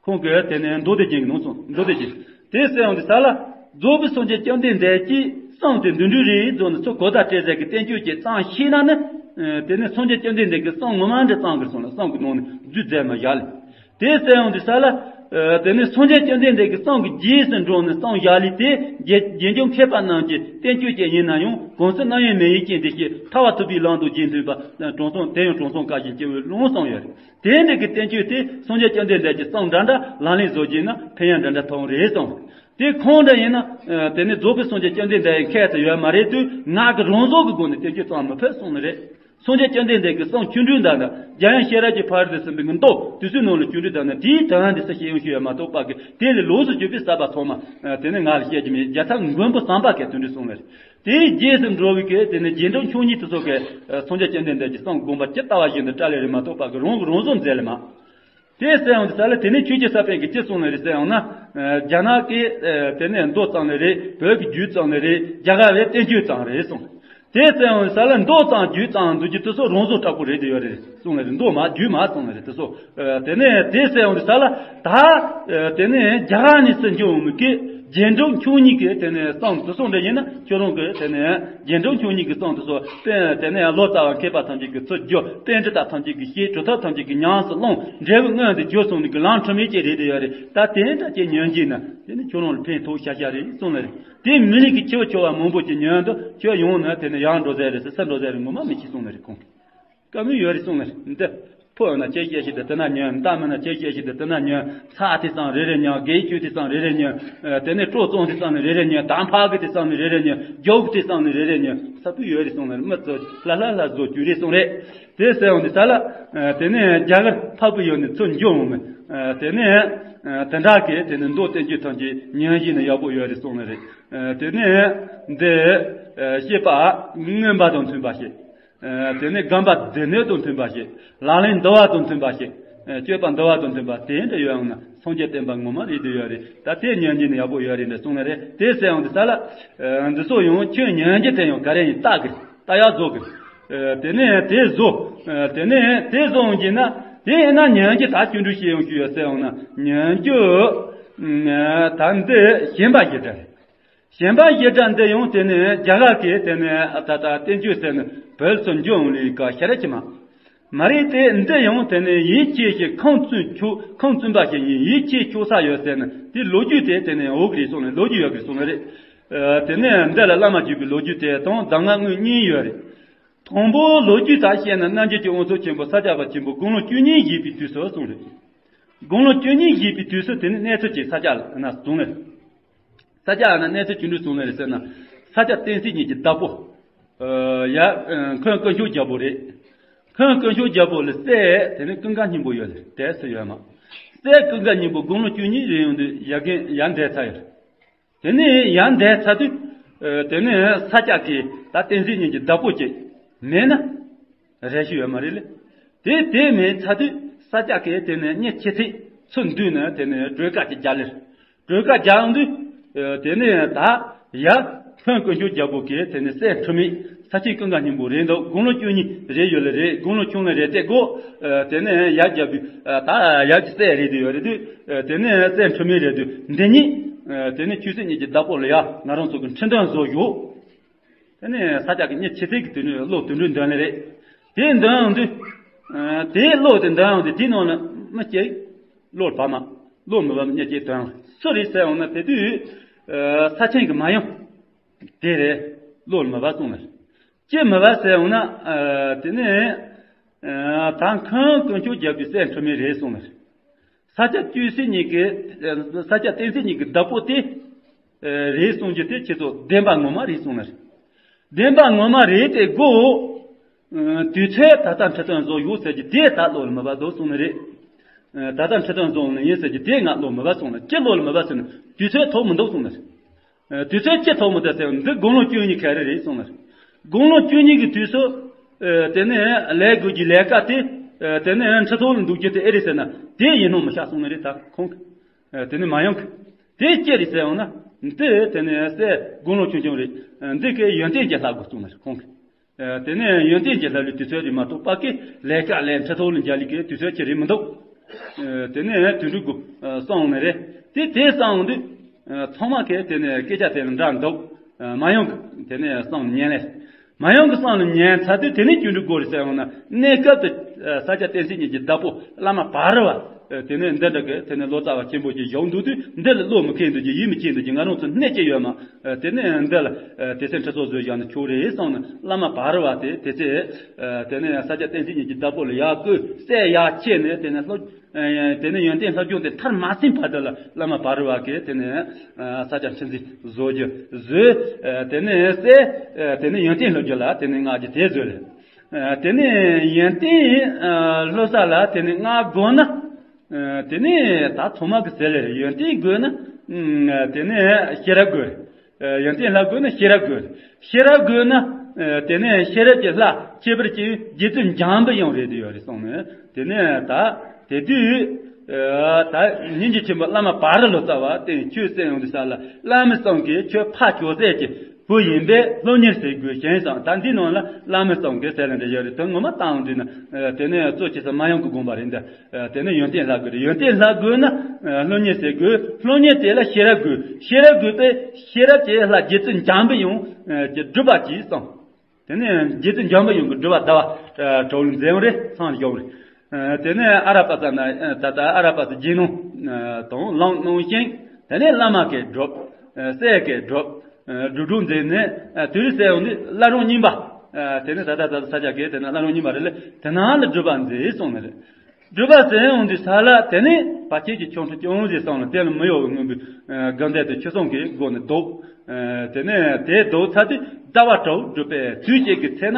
ཁོང་གིས་དེ་ནས་མདོ་སྡེ་རྒྱན་གྱི་ནང་གསུངས། མདོ་སྡེ་རྒྱན། དེ་ཟེར་ཡོང་དུས་ས་ལ། རྫོགས་པའི་སངས་རྒྱས་བཅོམ་ལྡན་འདས་ཀྱིས་གསུངས་ཏེ་འདི་འདྲ་རེད་རྫོགས་ནས་ཚུར་གོ་བརྡ་སྤྲད་ཟེར་གི་བསྟན་བཅོས་ཀྱི་གཙང་ཤེས་ན་ནི། དེ་ནས་སངས་རྒྱས་བཅོམ་ལྡན་འདས་ཀྱི་གསུང་ངོ་མ་འདི་གཙང་གི་སོང་ལ་གསུང་གི་ནང་ནས་བསྡུས་མཛད་མ་བཞག་ལ། དེ་ཟེར་ཡོང་དུས་ས་ལ། དེ་ནས་སངས་རྒྱས་བཅོམ་ལྡན་འདས་ཀྱི་གསུང་གི་རྗེས་སུ་འགྲོ་ནས་གསུང་བཞག་ལས་དེ་རྗེས་རྗེས་འཇུག་མཁས་པ་རྣམས་ཀྱི་བསྟན་བཅོས་ཅན་ཡིན་ན་ཡང་གང་ཚེ་རྣམ་གཡེང་མེད་ཡིད་ཀྱིས་འདི་སྐད་ཐར་པ་ཐོབ་པའི་ལམ་དང་རྗེས་མཐུན་པ་དྲང་སྲོང་དེ་ཡང་དྲང་སྲོང་བཀའ་བཞིན་སྐྱེ་བོའི་ལམ་གསུངས་ཡོད་རེད། དེ་འདྲ་གི་བསྟན་བཅོས་དེ་སངས་རྒྱས་བཅོམ་ལྡན་འདས་ཀྱི་གསུང་འདྲ་འདྲ་ལག་ལེན་བཟོ་རྒྱུ་ན་ཕན་ཡོན་འདྲ་འདྲ་ཐོགས་རེད་གསུངས། དེ་ཁོང་འདྲ་ཡིན་ན། དེ་ནི་རྫོགས་པའི་སངས་རྒྱས་བཅོམ་ལྡན་འདས་ཡི་མཁས་སུ་ཡོད་མ་རེད་དུས་ང་གི་རང་བཟོ་གི་སྒོ་ནས་བསྟན་བཅོས་གཙང་མི་ཕོད་གསུངས་ནི་རེད། སངས་རྒྱས་བཅོམ་ལྡན་འདས་ཀྱི་གསུང་ཆོ་འཕྲུལ་དང་ནི་རྒྱལ་ཡུམ་ཤེས་རབ་ཀྱི་ཕ་རོལ་ཏུ་ཕྱིན་པའི་མདོ་དེ་ཚོའི་ནང་ལ་ཆོ་འཕྲུལ་དང་ནི་དེའི་དོན་དེ་ས་ཤེས་ཡོང་ཤེས་ཡོད་མ་གཏོགས་པ་གི་དེ་ལས་ལོགས་སུ་གྱུར་པའི་གསར་པ་ཚང་མ་དེ་ནི་ང་ལ་བཤད་རྒྱུ་མེད། རྒྱལ་ཚབ་མགོན་པོ་ཟམ་པ་གིས་དེ་འདྲ་གསུངས་ནི་རེད། དེའི་རྗེས་སུ་འགྲོ་བའི་གི་དེ་ནི་རྗེས་འབྲང་ཆུང་གཉིས་དེ་ཚོ་གིས་སངས་རྒྱས་བཅོམ་ལྡན་འདས་ཀྱི་གསུང་དགོངས་པ་ཇི་ལྟ་བ་བཞིན་དུ་བཀྲལ་ལེ་རེད་མ་གཏོགས་པ་གི་རང་གི་རང་བཟོ་མཛད་ལེ་མ། དེ་ཟེར་ཡོང་དུས་ས་ལ་དེ་ནས་ཆོས་རྗེ་ས་པཎ་གྱིས་ཅི་གསུངས་ནི་རེད་ཟེར་ཡོང་ན། རྒྱ་ནག་གིས་དེ་ནས་མདོ་གཙང་ནི་རེད། བོད་ཀྱི་རྒྱུད་གཙང་ནི་རེད། རྒྱ་གར་བའི་བསྟན་བཅོས་གཙང་རེད་གསུངས། དེ་ཟེར་ཡོང་དུས་ས་ལ་མདོ་གཙང་རྒྱུད་གཙང་འདུག་རྒྱུ་དེ་ཚོ་རང་བཟོ་དྲག་པོ་རེད་དེ་ཡོད་རེད་གསུངས་ནི་རེད། མདོ་མ་རྒྱུད་མ་གསུངས་ནི་རེད་དེ་ཚོ། དེ་ནས་དེ་ཟེར་ཡོང་དུས་ས་ལ་ད། དེ་ནས་རྒྱ་གར་ནས་སུ་འབྱོར་འོང་མི་གི་རྗེས་འབྲང་ཆུང་གཉིས་ཀྱིས་དེ་ནས་གསུང་དེ་གསུང་འདྲ་ཡིན་ན་ཁྱོད་རང་གི་དེ་ནས་རྗེས་འབྲང་ཆུང་གཉིས་ཀྱི་གསུང་དེ་ཚོ་དེ་དེ་ནས་ལོ་ཙཱ་བ་མཁས་པ་ཐམས་ཅད་ཀྱིས་ཚུར་བསྒྱུར། པཎྜི་ཏ་ཐམས་ཅད་ཀྱིས་ཤེས། གྲུབ་མཐའ་ཐམས་ཅད་ཀྱིས་ཉམས་སུ་བླངས། འབྲས་བུ་མངོན་དུ་གྱུར་སོང་ནི་གི་ལམ་འཁྲུལ་མེད་ཅིག་རེད་དེ་ཡོད་རེད། ད་དེ་འདྲ་ཅིག་ཉན་གྱིས་ན་དེ་ནི་ཁྱོད་རང་ལ་ཕན་ཐོགས་ཤ་ཤ་རེད་གསུངས་ནི་རེད། དེ་མི་ལི་གི་ཆེ་བ་ཆེ་བ་མང་པོ་ཅིག་ཉན་དུས་ཁྱོད་ཡོང་ན་དེ་ནས་ཡར་འགྲོ་ཟེར་རེད་ཟེར། ས་འགྲོ་ཟེར་རེད། ངོ་མ་མི་ཤེས་གསུངས་ནི་རེད་ཁོང་། བཀའ་མོལ་ཡོད་རེད་གསུངས་ནས་འདི། ཕོ་ཡོད་ན་ཁྱེད་བཤད་ཤེས་དེ་དེ་ན་ཉོན། མདའ་མེད་ན་ཁྱེད་བཤད་ཤེས་དེ་དེ་ན་ཉོན། ཚྭ་དེ་ཙམ་རེ་རེ་ཉོན། གད་ཅུ་དེ་ཙམ་རེ་རེ་ཉོན། དེ་ནས་སྤྲོ་བཙོང་དེ་ཙམ་ནས་རེ་རེ་ཉོན། དམ་ཕག་གི་དེ་ཙམ་ནས་རེ་རེ་ཉོན། རྒྱོག་དེ་ཙམ་ནས་རེ་རེ་ཉོན། ས་བུ་ཡོད་རེད་གསུངས་ནས་མི་ཚོ་ལྷ་ལྷ་ལྷ་བཟོ་རྒྱུ་རེད་གསུངས་རེད། དེ་ཟེར་འོང་དུས་ས་ལ། དེ་ནས་རྒྱ་གར་འཕགས་པའི་ཡུལ་ནས་ཚུར་འབྱོར་འོང་མི། དེ་ནས་དེ་འདྲ་གི་དེ་ནས་མདོ་བསྟན་བཅོས་ཐམས་ཅད་ཉན་བཞིན་ན་ཡག་པོ་ཡོད་རེད་གསུངས་ནི་རེད། དེ་ནས་འདི་བཤད་པ་མངོན་པ་དང་མཐུན་པ་བཤད། དེ་ནས་སྒོམ་པ་སྡེ་སྣོད་དང་མཐུན་པ་བཤད། ལག་ལེན་འདུལ་བ་དང་མཐུན་པ་བཤད། སྤྱོད་པ་འདུལ་བ་དང་མཐུན་པ་དེ་འདྲ་ཡོད་ཡོང་ན་སངས་རྒྱས་བསྟན་པ་ངོ་མ་རེད་དེ་ཡོད་རེད། ད་དེ་ཉན་གྱིན་ཡག་པོ་ཡོད་རེད་འདྲ་གསུངས་ནི་རེད། དེ་ཟེར་ཡོང་དུས་ས་ལ། འདི་ཚོ་ཡང་ཁྱོད་ཉན་གྱི་དེ་ཡང་ག་རེ་ཡིན་ལྟ་གི་ལྟ་ཡག་བཟོ་གི། དེ་ནས་དེ་བཟོ། དེ་ནས་དེ་བཟོ་ཡོང་གྱིན་ན་དེ་ཡིན་ན་ཉན་གྱི་ད་སྐྱོན་འགྲོ་ཤེས་ཡོང་ཤུ་ཡོད་ཟེར་ཡོང་ན་ཉན་རྒྱུ། ད་འདི་ཞེན་པ་ཞེ་དྲག་རེད། གཞན་པ་བཞི་སྒྲ་འདི་ཡང་དེ་ནི་རྒྱ་གར་གྱི་དེ་ནི་ད་ལྟ་བསྟན་བཅོས་ཟེར་ནི་བོད་སུ་འགྱུར་འོང་ལས་ཀ་ཤ་ར་ཅི་མ། མ་རེད་དེ། འདི་ཡང་དེ་ནི་ཡིད་ཆེས་ཤིང་ཁམས་བཙུན་ཆོག་ཁམས་བཙུན་པ་ཞིག་ཡིན། ཡིད་ཆེས་ཆོག་ས་ཡོད་ཟེར་ནི་དེ་ལོ་རྒྱུས་དེ་དེ་ནི་འོག་རེད་གསུངས་ནས། ལོ་རྒྱུས་ཡོད་གི་གསུངས་ནི་རེད། ཨ། དེ་ནི་འདི་ལ་བླ་མ་བརྒྱུད་པའི་ལོ་རྒྱུས་དེ་དང་གདམས་ངག་དངོས་གཉིས་ཡོད་རེད། དང་པོ་ལོ་རྒྱུས་དག་བཤད་ན། རྣལ་འབྱོར་གྱི་དབང་ཕྱུག་ཆེན་པོ་ས་སྐྱ་པ་ཆེན་པོ་དགུང་ལོ་བཅུ་གཉིས་བཞེས་པའི་དུས་སུ་གསུངས་རེད། དགུང་ལོ་བཅུ་གཉིས་བཞེས་པའི་དུས་སུ་དེ་ནི་གནས་ཚུལ་ཅིག་ས་སྐྱ་ན་བྱུང་ནས། ས་སྐྱ་ན་གནས་ཚུལ་ཅི་འདྲ་བྱུང་ནས་རེད་ཟེར་ན། ས་སྐྱ་བསྟན་སྲིད་གཉིས་ཀྱི་བདག་པོ། ཨ། ཡ། ཨ། འཁོན་དཀོན་མཆོག་རྒྱལ་པོ་རེད། འཁོན་དཀོན་མཆོག་རྒྱལ་པོ་ལ་སྲས་དེ་ནི་ཀུན་དགའ་སྙིང་པོ་ཡོད་རེད། དེ་སུ་ཡོད་མ། སྲས་ཀུན་དགའ་སྙིང་པོ་དགུང་ལོ་བཅུ་གཉིས་རེད། ཡོང་དུས་ཡར་རྒན་ཡར་འདས་ཚར་ཡོད་རེད། དེ་ནས་ཡར་འདས་ཚར་དུས། ཨ། དེ་ནས་ས་སྐྱ་གི་ད་བསྟན་སྲིད་གཉིས་ཀྱི་བདག་པོ་ཅིག་མེད་ན་རེ་ཞིག་ཡོད་མ་རེད་ལེ། དེ་དེ་མེད་ཚར་དུས་ས་སྐྱ་གི་དེ་ནས་མི་ཆེ་ཚད་ཚུར་འདུས་ནས་དེ་ནས་གྲོས་ཁ་ཅིག་རྒྱག་ལེ། གྲོས་ཁ་རྒྱག་འོང་དུས། ཨ། དེ་ནས་ད་ཡ་འཁོན་དཀོན་མཆོག་རྒྱལ་པོ་གི་དེ་ནས་སྲས་འཁྲུལ་མེད་ས་ཆེན་ཀུན་དགའ་སྙིང་པོ་རེད་འདུག་དགུང་ལོ་བཅུ་གཉིས་རེད། ཡོད་ལེ་རེད། དགུང་ལོ་ཆུང་ལེ་རེད། དེ་གོ། ཨ། དེ་ནས་ཡ་རྒྱལ་པོ། ཨ། ད་ཡ་གི་སྲས་རེད་དུས་ཡོད་རེད་དུས། ཨ། དེ་ནས་སྲས་འཁྲུལ་མེད་རེད་དུས། འདི་གཉིས། ཨ། དེ་ནས་ཆོས་སྲིད་གཉིས་ཀྱི་བདག་པོ་ལ་ཡ་ང་རང་ཚོ་གི་འཁྲུན་འདོན་བཟོ་ཡོད། དེ་ནས་ས་སྐྱ་གི་མི་ཆེ་ཚད་ཀྱི་དེ་ནས་བློ་དེ་འདྲའི་འདོན་ལེ་རེད། དེ་འདོན་འོང་དུས། ཨ། དེ་བློ་དེ་འདོན་འོང་དུས་དེའི་ནང་ལ་མི་སྐྱེ། བློ་བབ་མ། བློ་མི་བབ་མི་སྐྱེ་དོན་སུ་རེད་ཟེར་འོང་ན། དེ་དུས། ཨ། ས་ཆེན་གྱི་མ་ཡུམ་དེ་རེད། བློ་མི་བབ་གསུངས་ལེ། ཅི་མི་བབ་ཟེར་འོང་ན། ཨ། དེ་ནས། ཨ། ད་འཁོན་དཀོན་མཆོག་རྒྱལ་པོའི་སྲས་འཁྲུལ་མེད་རེད་གསུངས་ལེ། ས་སྐྱ་བཅུ་གསུམ་གཉིས་ཀྱི། ས་སྐྱ་བསྟན་སྲིད་གཉིས་ཀྱི་བདག་པོ་དེ་རེད་གསུང་རྒྱུ་དེ་ཁྱེད་ཚོ་བདེན་པ་ངོ་མ་རེད་གསུང་ནི་རེད། བདེན་པ་ངོ་མ་རེད་དེ་གོ། དུས་ཚོད་ད་ལྟ་འཁྲི་སྟོན་བཟོ་ཡོད་ཟེར་གྱི་དེ་ད་བློ་ལ་མི་བབ་འདུག་གསུང་ནི་རེད། ད་ལྟ་འཁྲི་སྟོན་བཟོ་ནི་ཡིན་ཟེར་གྱི་དེ་ང་བློ་མི་བབ་གསུང་ནི། ཅི་བློ་ལ་མི་བབ་ཟེར་ན་དུས་ཚོད་ཐོག་མི་འདུག་གསུང་ནི་རེད། ཨ། དུས་ཚོད་ཅི་ཐོག་མི་འདུག་ཟེར་བ་འདི་དགུང་ལོ་བཅུ་གཉིས་ག་རེ་རེད་གསུངས་ལ། དགུང་ལོ་བཅུ་གཉིས་ཀྱི་དུས་སུ། ཨ། དེ་ནས་ལས་དགོས་ཀྱི་ལས་ཀ་དེ། ཨ། དེ་ནས་ཁྲི་ཐོག་ལ་འདུག་རྒྱུ་དེ་ཨེ་རེད་ཟེར་ན་དེ་ཡིན་ནོ་མི་ཤེས་གསུངས་ནི་རེད་ད་ཁོང་གིས། ཨ། དེ་ནས་མ་ཡོང་གི། དེ་ཅི་རེད་ཟེར་འོང་ན། འདི་དེ་ནས་སྲས་དགུང་ལོ་ཆུང་ཆུང་རེད། ཨ། འདི་གའི་ཡོན་ཏན་གྱི་ལྷ་དགོས་གསུངས་ནི་རེད་ཁོང་གིས། ཨ། དེ་ནས་ཡོན་ཏན་གྱི་ལྷ་ལུས་དུས་ཚོད་རེད་མ་གཏོགས་ཕ་གི་ལས་ཀ་ལས་ཁྲི་ཐོག་ལ་མཇལ་ལི་གའི་དུས་ཚོད་ཅི་རེད་མི་འདུག་ཨ། དེ་ནས་དུད་འགྲོ་དགུ། ཨ། སོང་ནི་རེད། དེ་དེ་སོང་དུས། ཨ། ཚང་མ་གིས་དེ་ནས་སྐད་ཆ་དེ་ལ་འདྲ་འདུག་ཨ། མ་ཡོང་གི་དེ་ནས་སོང་ཉན་ལེ། མ་ཡོང་གི་སོང་ལ་ཉན་ཚར་དུས་དེ་ནས་དུད་འགྲོ་དགུ་རེད་ཟེར་འོང་ན། གནས་སྐབས་དུ། ཨ། ས་སྐྱ་བསྟན་སྲིད་གཉིས་ཀྱི་བདག་པོ་བླ་མ་བ་རི་བ། ཨ། དེ་ནས་འདི་འདྲ་གི་དེ་ནས་ལོ་ཙཱ་བ་ཆེན་པོ་ཅིག་བཞུགས་འདུག་དུས་འདི་ལ་བློ་མི་ཁེལ་འདུག་གི། ཡིད་མི་ཆེས་འདུག་གི། ང་རང་ཚོ་གནས་ཀྱི་ཡོད་མ། ཨ། དེ་ནས་འདི་ལ། ཨ། དེ་ཚེ་ཁྲི་ཚོ་བཟོས་བཞག་ན་ཆོག་རེད་གསུངས་ནས་བླ་མ་བ་རི་བ་དེ་དེ་ཚེ། ཨ། དེ་ནས་ས་སྐྱ་བསྟན་སྲིད་གཉིས་ཀྱི་བདག་པོ་ལ་ཡར་བསྐོས། སྲས་ཡར་ཁྱེར་ནས་དེ་ནས་ལྷོ། ཨ། དེ་ནས་ཡོན་ཏན་ལྷ་རྒྱུད་དེ་མཐར་མ་ཕྱིན་བར་དུ་ལ་བླ་མ་བ་རི་བ་གིས་དེ་ནས། ཨ། ས་སྐྱ་ཁྲི་འཛིན་བཟོ་རྒྱུ་བཟོས། ཨ། དེ་ནས་སྲས། ཨ། དེ་ནས་ཡོན་ཏན་ལྷ་རྒྱུད་ལ་དེ་ནས་མངའ་རྒྱུ་དེ་བཟོས་ལེ། ཨ། དེ་ནས་ཡོན་ཏན། ཨ། ལྷ་ས་ལ་དེ་ནས་མངའ་དགོས་ན། ཨ། དེ་ནས་ད་ཐོག་མ་གི་ཟེར་ལེ་རེད། ཡོན་ཏན་དགོས་ན། ཨ། དེ་ནས་ཤེས་རབ་དགོས་རེད། ཨ། ཡོན་ཏན་ལྷ་དགོས་ན་ཤེས་རབ་དགོས་རེད། ཤེས་རབ་དགོས་ན། ཨ། དེ་ནས་ཤེས་རབ་ཀྱི་ལྷ་ཁྱད་པར་གྱི་རྗེ་བཙུན་འཇམ་པའི་དབྱངས་རེད་དེ་ཡོད་རེད་གསུངས་ནས། དེ་ནས་ད་དེ་དུས། ཨ། ད་སྙིང་རྗེ་ཆེན་པོ་བླ་མ་བ་རི་ལོ་ཙཱ་བ་དེ་ཆོས་གསན་ཡོང་དུས་ས་ལ་བླ་མའི་གསུང་གིས་ཁྱོད་ཕ་ཅོ་ཟེར་གྱི་བུ་ཡིན་པས་སློབ་གཉེར་ཟེར་དགོས་ཞེས་གསུངས། ད་འདི་ནང་ལ་བླ་མའི་གསུང་གི་ཟེར་ལེ་འདྲ་ཡོད་རེད། དོན་ངོ་མ་བཏང་འདུག་ན། ཨ། དེ་ནས་གཙོ་ཆེ་ས་མ་ཡོང་གི་དགོངས་པ་རེད་འདི། ཨ། དེ་ནས་ཡོན་ཏན་ལྷ་དགོས་རེད། ཡོན་ཏན་ལྷ་དགོས་ན། ཨ། སློབ་གཉེར་ཟེར་དགོས། སློབ་གཉེར་དེ་ལ་ཤེས་རབ་དགོས། ཤེས་རབ་དགོས་པས་ཤེས་རབ་ཀྱི་ལྷ་རྗེ་བཙུན་འཇམ་པའི་དབྱངས། ཨ། ཀྱི་སྒྲུབ་པ་གྱིས་གསུངས། དེ་ནས་རྗེ་བཙུན་འཇམ་པའི་དབྱངས་ཀྱི་སྒྲུབ་པ་ཟླ་བ་གྲོལ་མཛད་ཡོང་རེད། ཚང་ཡོང་རེད། ཨ། དེ་ནས་ཨ་ར་པ་ཙ་ན། ཨ། ད་ལྟ་ཨ་ར་པ་ཙ་རྗེས་གནང་། ཨ། དང་བླངས་གནང་ཞིང་། དེ་ནས་བླ་མ་གིས་སྒྲུབ། ཨ། སྲས་ཀྱིས་སྒྲུབ། ཨ། སྒྲུབ་སྒྲུབ་མཛད་ནས། ཨ། དེ་རིང་ཟེར་ཡོང་དུས་བླ་རུང་རྙིང་པ། ཨ། དེ་ནས་ད་ལྟ་ད་ལྟ་ས་སྐྱ་གི་དེ་ན་བླ་རུང་རྙིང་པ་རེད་ལེ། དེ་ནང་ལ་སྒྲུབ་པ་མཛད་གསུངས་ནི་རེད། སྒྲུབ་པ་མཛད་ཡོང་དུས་ས་ལ་དེ་ནས་བར་ཆད་ཀྱི་ཆོ་འཕྲུལ་ཅུང་ཟད་གསུངས་ལ། དེ་ལ་མི་གཡོ་བའི་མངོན་པའི། ཨ། དགའ་ལྡན་དུ་ཆོས་གསུང་གི་སྒོ་ནས་བཟློག། ཨ། དེ་ནས་དེ་བཟློག་ཚར་དུས་ཟླ་བ་དྲུག་སྒྲུབ་པའི་དུས་གཅིག་གི་ཚེ་ན།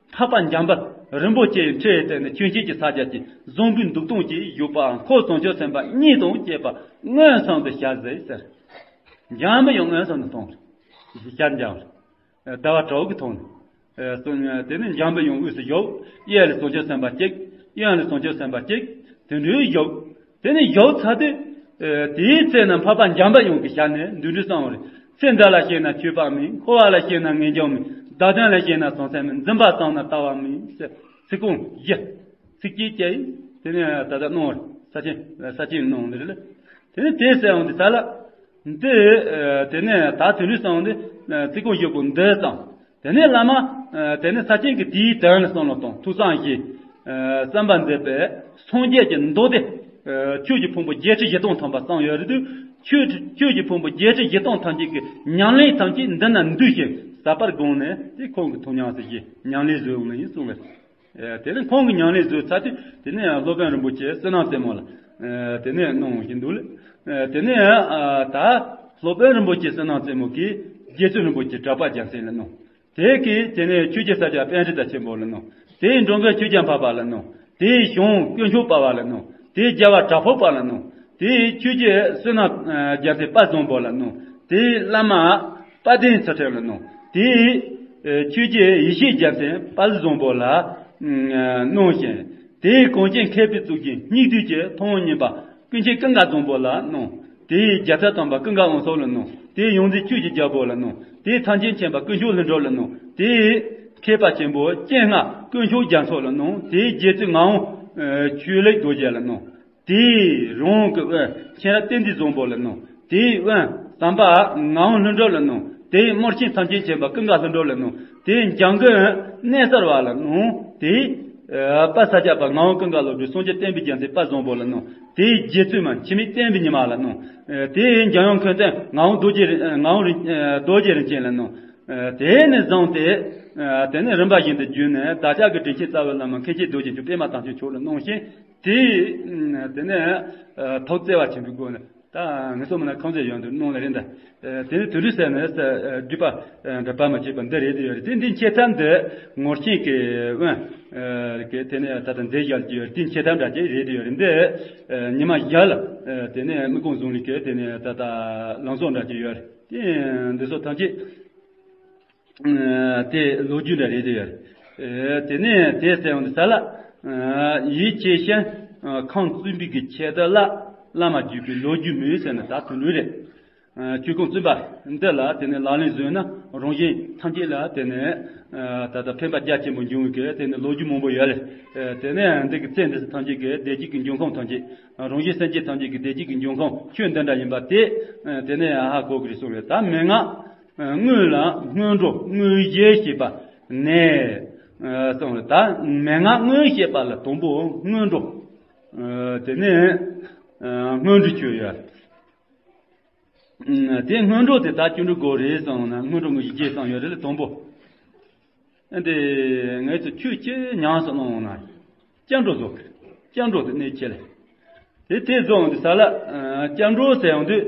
འཕགས་པ་འཇམ་དཔལ་རིན་པོ་ཆེའི་ཁྲི་སྟེང་ནས་ཆོས་བྱེད་ཀྱི་ཕྱག་རྒྱ་ཀྱི་བཟང་པོའི་འདུག་སྟངས་ཀྱིས་བཞུགས་པ་འཁོར་བྱང་ཆུབ་སེམས་དཔའ་གཉིས་དང་བཅས་པ་མངོན་སུམ་དུ་ཞལ་གཟིགས་ཟེར། འཇམ་པའི་དབྱངས་མངོན་སུམ་དུ་མཐོང་། ཞལ་འཇམ། ཟླ་བ་དྲུག་གི་ཐོག་ནས། ཨ། དེ་ནས་འཇམ་པའི་དབྱངས་དབུས་སུ་བཞུགས། གཡས་ལ་བྱང་ཆུབ་སེམས་དཔའ་གཅིག་གཡོན་ལ་བྱང་ཆུབ་སེམས་དཔའ་གཅིག་དེ་འདྲའི་བཞུགས། དེ་ནས་བཞུགས་ཚར་དུས། ཨ། དེའི་ཚེ་ན་འཕགས་པ་འཇམ་པའི་དབྱངས་ཀྱི་ཞལ་ནས་འདི་འདྲའི་གསུངས་པ་རེད། ཚེ་འདི་ལ་གཤེགས་ན་ཆོས་པ་མིན། འཁོར་བ་ལ་གཤེགས་ན་ངེས་འབྱུང་མིན། བདག་དོན་ལ་གཤེགས་ན་བྱང་སེམས་མིན། འཛིན་པ་བསམས་ན་ལྟ་བ་མིན་ཟེར། ཚིག་རྐང་བཞི། ཚིགས་བཅད་བཅད་ཡིན། དེ་ནས་ད་ལྟ་གནང་བ་རེད། ས་ཆེན་ས་ཆེན་གནང་ནི་རེད་ལ། དེ་ནས་དེ་ཟེར་འོང་དུས་ས་ལ། འདི་དེ་ནས་ད་དུས་ལུས་སང་འདི་ཚིག་གོ་ཞུ་གོ་འདི་སང་། དེ་ནས་བླ་མ་དེ་ནས་ས་ཆེན་གྱི་དེའི་དོན་ལ་བསམ་བློ་གཏོང་། ཐུགས་བསམ་བཞེས། བསམ་པ་མཛད་པས་སངས་རྒྱས་ཀྱི་མདོ་སྡེ། ཆོས་ཀྱི་ཕུང་པོ་བརྒྱད་ཁྲི་བཞི་སྟོང་ཐམ་པ་གསུངས་ཡོད་རེད་དུས། ཆོས་ཆོས་ཀྱི་ཕུང་པོ་བརྒྱད་ཁྲི་བཞི་སྟོང་ཐམས་ཅད་ཀྱི་ཉམས་ལེན་ཐམས་ཅད་འདི་ན་འདུས་ཤིང་ཟབ་པར་དགོངས་ནས་དེ་ཁོང་གི་ཐུགས་ཉམས་སུ་བཞེས། ཉམས་ལེན་བཟོས་འོང་ནས་ཡིན་གསུངས་པས། དེ་ནས་ཁོང་གི་ཉམས་ལེན་བཟོས་ཚར་དུས་དེ་ནས་སློབ་དཔོན་རིན་པོ་ཆེ་བསོད་ནམས་རྩེ་མོ་ལ་དེ་ནས་གནང་བཞིན་འདུག་ལ། དེ་ནས་ད་སློབ་དཔོན་རིན་པོ་ཆེ་བསོད་ནམས་རྩེ་མོ་གིས་རྗེ་བཙུན་རིན་པོ་ཆེ་གྲགས་པ་རྒྱལ་མཚན་ལ་གནང་། དེ་གིས་དེ་ནས་ཆོས་རྗེ་ས་སྐྱ་པཎྜི་ཏ་ཆེན་པོ་ལ་གནང་། དེའི་འགྲོ་མགོན་ཆོས་རྒྱལ་འཕགས་པ་ལ་གནང་། དེའི་གཞུང་དཀོན་མཆོག་དཔལ་བ་ལ་གནང་། དེའི་རྒྱལ་བ་གྲགས་ཕུག་པ་ལ་གནང་། དེའི་ཆོས་རྗེ་བསོད་ནམས་རྒྱལ་མཚན་དཔལ་བཟང་པོ་ལ་གནང་། དེའི་བླ་མ་དཔལ་ལྡན་ཚུལ་ཁྲིམས་ལ་གནང་། དེའི་ཆོས་རྗེ་ཡེ་ཤེས་རྒྱལ་མཚན་དཔལ་བཟང་པོ་ལ་གནང་ཞིང་། དེའི་གངས་ཅན་མཁས་པའི་གཙུག་རྒྱན་སྙིགས་དུས་ཀྱི་ཐུན་མོང་མཉན་པ་ཀུན་མཁྱེན་ཀུན་དགའ་བཟང་པོ་ལ་གནང་། དེའི་རྒྱལ་ཚབ་དམ་པ་ཀུན་དགའ་དབང་ཕྱུག་ལ་གནང་། དེའི་ཡོངས་འཛིན་ཆོས་ཀྱི་རྒྱལ་པོ་ལ་གནང་། དེའི་ཐམས་ཅད་མཁྱེན་པ་དཀོན་མཆོག་ལྷུན་གྲུབ་ལ་གནང་། དེའི་མཁས་པ་ཆེན་པོ་སྤྱན་སྔ་དཀོན་མཆོག་རྒྱ་མཚོ་ལ་གནང་། དེའི་རྗེ་བཙུན་ངག་དབང་ཆོས་ལེགས་རྡོ་རྗེ་ལ་གནང་། དེའི་རང་གི་དབོན་མཁྱེན་རབ་བསྟན་འཛིན་བཟང་པོ་ལ་གནང་། དེའི་དབོན་དམ་པ་ངག་དབང་ལྷུན་གྲུབ་ལ་གནང་། དེའི་དམར་ཆེན་ཐམས་ཅད་མཁྱེན་པ་ཀུན་དགའ་ལྷུན་གྲུབ་ལ་གནང་། དེའི་འཇམ་མགོན་གནས་གསར་བ་ལ་གནང་། དེའི་དཔལ་ས་སྐྱ་པ་ངག་དབང་ཀུན་དགའ་བློ་གྲོས་སངས་རྒྱས་བསྟན་པའི་རྒྱལ་མཚན་དཔལ་བཟང་པོ་ལ་གནང་། དེའི་རྗེ་བཙུན་མ་འཆི་མེད་བསྟན་པའི་ཉི་མ་ལ་གནང་། དེའི་འཇམ་དབྱངས་མཁྱེན་བསྟན་ངག་དབང་རྡོ་རྗེ་རིན་ངག་དབང་རིན་རྡོ་རྗེ་རིན་ཆེན་ལ་གནང་། དེ་ནས་བཟུང་སྟེ་དེ་ནས་རིམ་པ་བཞིན་དུ་བརྒྱུད་ནས་བདག་ཅག་གི་དྲིན་ཆེན་རྩ་བའི་བླ་མ་མཁན་ཆེན་རྡོ་རྗེ་འཆང་པད་མ་དར་ལྕོག་མཆོག་ལ་གནང་ཞིང་། དེ་དེ་ནས་ཐུགས་བརྩེ་བ་ཆེན་པོའི་སྒོ་ནས། ད་ངེད་ཚོ་མི་ན་ཁང་བརྩེགས་ཡོང་དུས་གནང་ལ་རེད་འདི། དེ་ནི་དུད་འགྲོ་ཟེར་ནས་སྒྲིབ་པ་འདྲ་བར་མ་ཆད་པ་འདི་རེད་དེ་ཡོད་རེད། དེ་འདི་འཆད་ཐབས་འདི་ངོར་ཆེན་གྱི་དབོན་གྱི་དེ་ནས་ད་ལྟ་མཛད་བཞག་གི་ཡོད་རེད། དེ་འཆད་ཐབས་འདྲ་ཅིག་རེད་དེ་ཡོད་རེད། འདི་ཉི་མ་བཞི་ལ་དེ་ནས་མི་ཀུན་བཟང་ལུགས་ཀྱི་དེ་ནས་ད་ལྟ་ལམ་སང་འདྲ་ཅིག་ཡོད་རེད། དེ་འདི་ཚོ་ཐམས་ཅད། དེ་ལོ་རྒྱུས་འདྲ་རེད་དེ་ཡོད། དེ་ནས་དེ་ཟེར་ཡོང་དུས་ས་ལ། ཡིད་ཆེས་ཤིང་ཁམས་བཙུན་པའི་གི་ཆེད་དུ་ལ་བླ་མ་བརྒྱུད་པའི་ལོ་རྒྱུས་མོས་ཟེར་ན་ད་དུ་ལུས་རེད། ཆོས་ཁམས་བཙུན་པ་འདི་ལ་དེ་ནས་ལག་ལེན་བཟོས་ན་རང་གཞན་ཐམས་ཅད་ལ་དེ་ནས་ད་ལྟ་ཕན་པ་རྒྱ་ཆེན་པོ་འབྱུང་བའི་གི་དེ་ནས་ལོ་རྒྱུས་མང་པོ་ཡོད་རེད། དེ་ནས་འདི་གི་ཚེ་འདི་ཚོ་ཐམས་ཅད་ཀྱི་བདེ་སྐྱིད་ཀྱི་འབྱུང་ཁུངས་ཐམས་ཅད་རང་གཞན་སེམས་ཅན་ཐམས་ཅད་ཀྱི་བདེ་སྐྱིད་ཀྱི་འབྱུང་ཁུངས་ཆོས་འདི་འདྲ་ཡིན་པ་དེ་དེ་ནས་ཧ་གོ་གི་རེད་གསུངས་རེད། ད་མན་ངག་དངོས་ལ་སྔོན་འགྲོ་དངོས་གཞི་ཞེས་པ་ནས་གསུངས་རེད། ད་མན་ངག་དངོས་ཞེས་པ་ལ་དང་པོ་སྔོན་འགྲོ། དེ་ནས་སྔོན་འགྲོ་ཆོས་ཡོད། དེ་སྔོན་འགྲོ་དེ་ད་སྐྱེ་འགྲོ་དགོས་རེད་གསུངས་ན་སྔོན་འགྲོ་དངོས་གཞི་བརྒྱད་གསུངས་ཡོད་རེད་ལ་དང་པོ། འདི་ངས་ཚོ་ཆོས་ཅི་ཉམས་སུ་བླངས་ན། སྐྱབས་འགྲོ་བཟོ་གི། སྐྱབས་འགྲོ་དེ་གནད་ཆེ་ལ། དེ་དེ་བཟོ་འོང་དུས་ས་ལ། སྐྱབས་འགྲོ་ཟེར་ཡོང་དུས།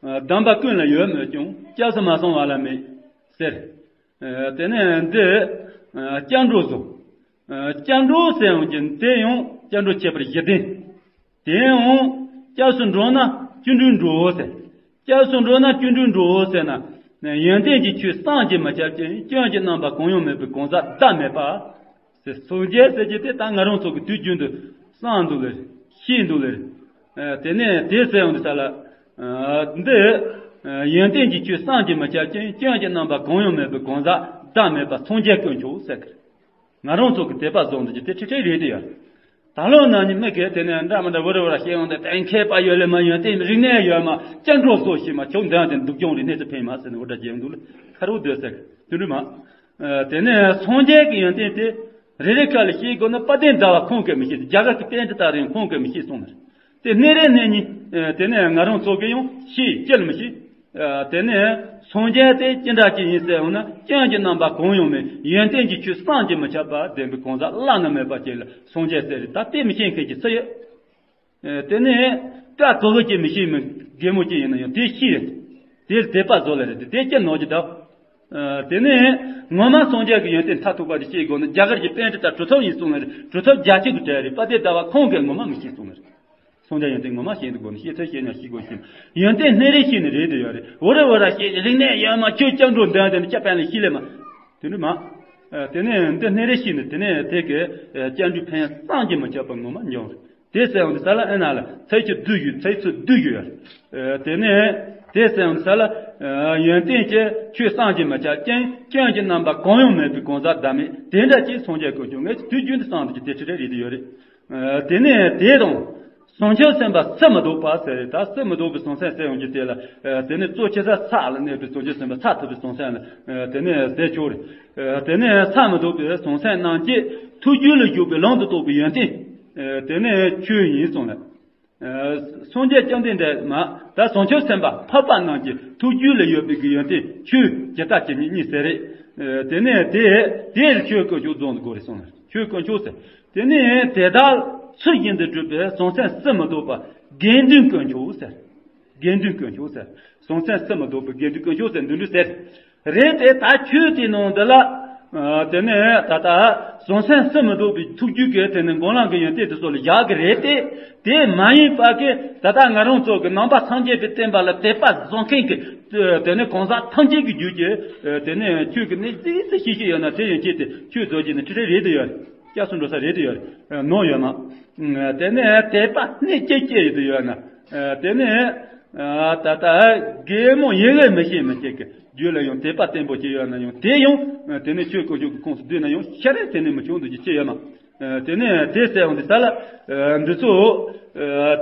གདམས་པ་ཀུན་ལ་ཡོད་མོད་ཀྱང་སྐྱབས་སུ་མ་སོང་བ་ལ་མེད་ཟེར། དེ་ནས་འདི། སྐྱབས་འགྲོ་བཟོ། སྐྱབས་འགྲོ་ཟེར་ཡོང་གི་དེ་ཡང་སྐྱབས་འགྲོ་ཁྱད་པར་བཞི་ལྡན། དེའང་སྐྱབས་སུ་འགྲོ་ན་སྐྱེ་འགྲོའི་འགྲོ་ཟེར། སྐྱབས་སུ་འགྲོ་ན་སྐྱེ་འགྲོའི་འགྲོ་ཟེར་ན། ཡོན་ཏན་གྱི་ཆོས་བསམ་གྱིས་མི་ཁྱབ་ཅིང་སྐྱོན་གྱི་རྣམ་པ་གང་ཡང་མེད་པའི་གང་ཟག་བདག་མེད་པ། ཟེར་སངས་རྒྱས་ཟེར་གྱི་དེ་ད་ང་རང་ཚོ་གི་དུས་རྒྱུན་དུ་བསམ་འདུག་ལེར་ཤེས་འདུག་ལེར། དེ་ནས་དེ་ཟེར་ཡོང་དུས་ས་ལ། འདི། ཡོན་ཏན་གྱི་ཆོས་བསམ་གྱིས་མི་ཁྱབ་ཅིང་སྐྱོན་གྱི་རྣམ་པ་གང་ཡང་མེད་པའི་གང་ཟག་བདག་མེད་པ་སངས་རྒྱས་དཀོན་མཆོག་ཟེར་གི། ང་རང་ཚོ་གི་དད་པ་བཟང་འདུག་ཅིག་དེ་ཁྲིག་ཁྲིག་རེད་དེ་ཡོད། ད་ལོ་ན་ནི་མི་གས་དེ་ནས་འདྲ་མི་འདྲ་བུ་ར་བུ་ར་བཤད་ཡོང་དེ་གཏན་འཁེལ་པ་ཡོད་ལེ་མ་ཡོད་དེ་རིག་གནས་ཡོད་མ་སྐྱབས་འགྲོ་བཟོ་ཞིག་མ་ཁྱོད་འདི་ཡང་དེ་འདུག་སྐྱོང་རིག་གནས་སུ་ཕན་མ་ཟེར་ནས་འུར་སྒྲ་བརྗེ་ཡོང་འདུག་ལ་ཁ་རུ་སྡོད་ཟེར་དུ་འདྲ་མ། དེ་ནས་སངས་རྒྱས་ཀྱི་ཡོན་ཏན་དེ་རེ་རེ་ཁ་ལ་ཤེས་དགོས་ན་དཔལ་ལྡན་ཟླ་བ་ཁོང་གིས་མི་ཤེས། རྒྱ་གར་གྱི་པཎྜི་ཏ་རེ་ཁོང་གིས་མི་ཤེས་གསུངས་ནས། དེ་སྣེ་རེ་སྣེ་གཉིས། དེ་ནས་ང་རང་ཚོ་གིས་ཡང་ཤེས་ཅི་ལ་མི་ཤེས། དེ་ནས་སངས་རྒྱས་དེ་ཅི་འདྲ་ཅིག་ཡིན་ཟེར་འོང་ན་སྐྱོན་གྱི་རྣམ་པ་གང་ཡང་མེད་ཡོན་ཏན་གྱི་ཆོས་བསམ་གྱིས་མི་ཁྱབ་པ་ལྡན་པའི་གང་ཟག་བླ་ན་མེད་པ་ཅིག་ལ་སངས་རྒྱས་ཟེར་རེད། ད་དེ་མི་ཤེས་མཁན་གྱི་སུ་ཡོད། དེ་ནས་བཀའ་ག་གི་ཅིག་མི་ཤེས་མི་རྒན་མོ་ཅིག་ཡིན་ན་ཡང་དེ་ཤེས་རེད། དེ་དད་པ་བཟོ་ལེ་རེད་དེ་དེ་ཅི་ནོར་གྱི་འདུག་དེ་ནས་ངོ་མ་སངས་རྒྱས་ཀྱི་ཡོན་ཏན་མཐར་ཐུག་པ་དེ་ཤེས་དགོས་ན་རྒྱ་གར་གྱི་པཎྜི་ཏ་གྲུབ་ཐོབ་ཡིན་གསུངས་ནས་གྲུབ་ཐོབ་རྒྱ་ཆེ་གི་གྲས་རེད། དཔལ་ལྡན་ཟླ་བ་ཁོང་གིས་ངོ་མ་མི་ཤེས་གསུངས་ནས་སངས་རྒྱས་ཡོན་ཏན་ངོ་མ་ཤེས་འདུག་དགོས་ན་ཤེས་ཚད་ཤེས་ན་ཤེས་དགོས་ཤེས་ཡོན་ཏན་སྣེ་རེ་ཤེས་ནས་རེད་དེ་ཡོད་རེད། འུ་རེ་འུ་ར་ཤེས་རིག་གནས་ཡོད་མ་ཁྱོད་སྐྱབས་འགྲོ་འདོན་དེ་ནི་སྐྱབས་པཎ་ལ་ཤེས་ལེ་མ། དེ་འདྲ་མ། དེ་ནས་འདི་སྣེ་རེ་ཤེས་ནས་དེ་ནས་དེ་གི་སྐྱབས་འགྲོའི་ཕན་བསམ་གྱིས་མི་ཁྱབ་པ་ངོ་མ་འབྱུང་རེད། དེ་ཟེར་ཡོང་དུས་ས་ལ་ཨེ་ན་ལ་ཚེ་ཆུ་བསྡུས་ཡོད་ཚེ་ཚུ་བསྡུས་ཡོད། དེ་ནས་དེ་ཟེར་ཡོང་དུས་ས་ལ་ཡོན་ཏན་གྱི་ཆོས་བསམ་གྱིས་མི་ཁྱབ་ཅིང་སྐྱོན་གྱི་རྣམ་པ་གང་ཡང་མེད་པའི་གང་ཟག་བདག་མེད་དེ་འདྲ་ཅིག་སངས་རྒྱས་དཀོན་མཆོག་ངས་དུས་རྒྱུན་དུ་བསམ་དུ་ཀྱི་དེ་ཁྲི་རེ་རེད་དེ་ཡོད་རེད། དེ་ནས་དེ་དང་ བྱང་ཆུབ་སེམས་དཔའ་སུ་མི་ལྡོག་པ་ཟེར་རེད། ད་སུ་མི་ལྡོག་པའི་བྱང་སེམས་ཟེར་ཡོང་རྒྱུ་དེ་ལ། ཨ། དེ་ནི་གཙོ་ཆེ་ས་ས་ལ་གནས་པའི་བྱང་ཆུབ་སེམས་དཔའ། ས་ཐོབ་པའི་བྱང་སེམས་ལ། ཨ། དེ་ནི་ཟེར་ཆོག་རེད། ཨ། དེ་ནི་ས་མི་ལྡོག་པའི་བྱང་སེམས་རྣམས་ཀྱི་ཐུགས་རྒྱུད་ལ་བཞུགས་པའི་ལམ་དུ་རྟོགས་པའི་ཡོན་ཏན། ཨ། དེ་ནི་ཆོས་ཡིན་གསུངས་ལ། ཨ། སངས་རྒྱས་བཅོམ་ལྡན་འདས་མ་ད་བྱང་ཆུབ་སེམས་དཔའ་འཕགས་པ་རྣམས་ཀྱི་ཐུགས་རྒྱུད་ལ་ཡོད་པའི་གི་ཡོན་ཏན་ཆོས་ཇི་ལྟ་ཇི་སྙེད་གཉིས་ཟེར་རེད། ཨ། དེ་ནས་དེ་དེ་ལ་ཆོས་དཀོན་མཆོག་རྫོགས་དགོས་རེད་གསུངས་ལ། ཆོས་དཀོན་མཆོག་ཟེར། དེ་ནས་དེ་དག་ཚུལ་བཞིན་དུ་སྒྲུབ་པའི་བྱང་སེམས་སུ་མི་ལྡོག་པ་དགེ་འདུན་དཀོན་མཆོག་ཟེར། དགེ་འདུན་དཀོན་མཆོག་ཟེར། བྱང་སེམས་སུ་མི་ལྡོག་པའི་དགེ་འདུན་དཀོན་མཆོག་ཟེར་འདི་འདྲ་ཟེར། རེད་དེ། ད་ཆོས་དེ་ནང་འདི་ལ། ཨ། དེ་ནས་ད་ལྟ་བྱང་སེམས་སུ་མི་ལྡོག་པའི་ཐུགས་རྒྱུད་ཀྱི་དེ་ནས་སྒོམ་ལམ་གྱི་ཡོན་ཏན་དེ་ཚོ་ལ་བཞག་གི་རེད་དེ། དེ་མ་ཡིན་པ་གི་ད་ལྟ་ང་རང་ཚོ་གི་ནང་པ་སངས་རྒྱས་པའི་བསྟན་པ་ལ་དད་པ་བཟང་མཁན་གྱི་དེ་ནས་གང་ཟག་ཐམས་ཅད་ཀྱི་རྒྱུད་ཀྱི། ཨ། དེ་ནས་ཆོས་ཀྱི་གནད་ཙིག་ཙིག་ཤིག་ཤིག་ཡོད་ན་དེ་ཡང་ཁྱེད་དེ་ཆོས་རྫོགས་རྒྱུ་ནི་ཁྲི་ཁྲི་རེད་དུ་ཡོད། སྐྱབས་སུ་འགྲོ་ས་རེད་དུ་ཡོད། ནོར་ཡོད་ན། དེ་ནས་དད་པ་གནད་ཅིག་སྐྱེ་ཡོད་དུ་ཡོད་ན། དེ་ནས་ད་ལྟ་གད་མོ་ཡི་གེ་མི་ཤེས་མི་ཤེས་ཀྱི་རྒྱུད་ལ་ཡང་དད་པ་བརྟན་པོ་ཅིག་ཡོད་ན་ཡང་དེ་ཡང་དེ་ནས་ཆོས་དཀོན་མཆོག་གི་ཁོངས་སུ་བསྡུས་ན་ཡང་ཤ་རེ་དེ་ནས་མི་བྱུང་འདུག་རྒྱུ་ཅི་ཡོད་ན། དེ་ནས་དེ་ཟེར་ཡོང་དུས་ས་ལ། འདི་ཚོ།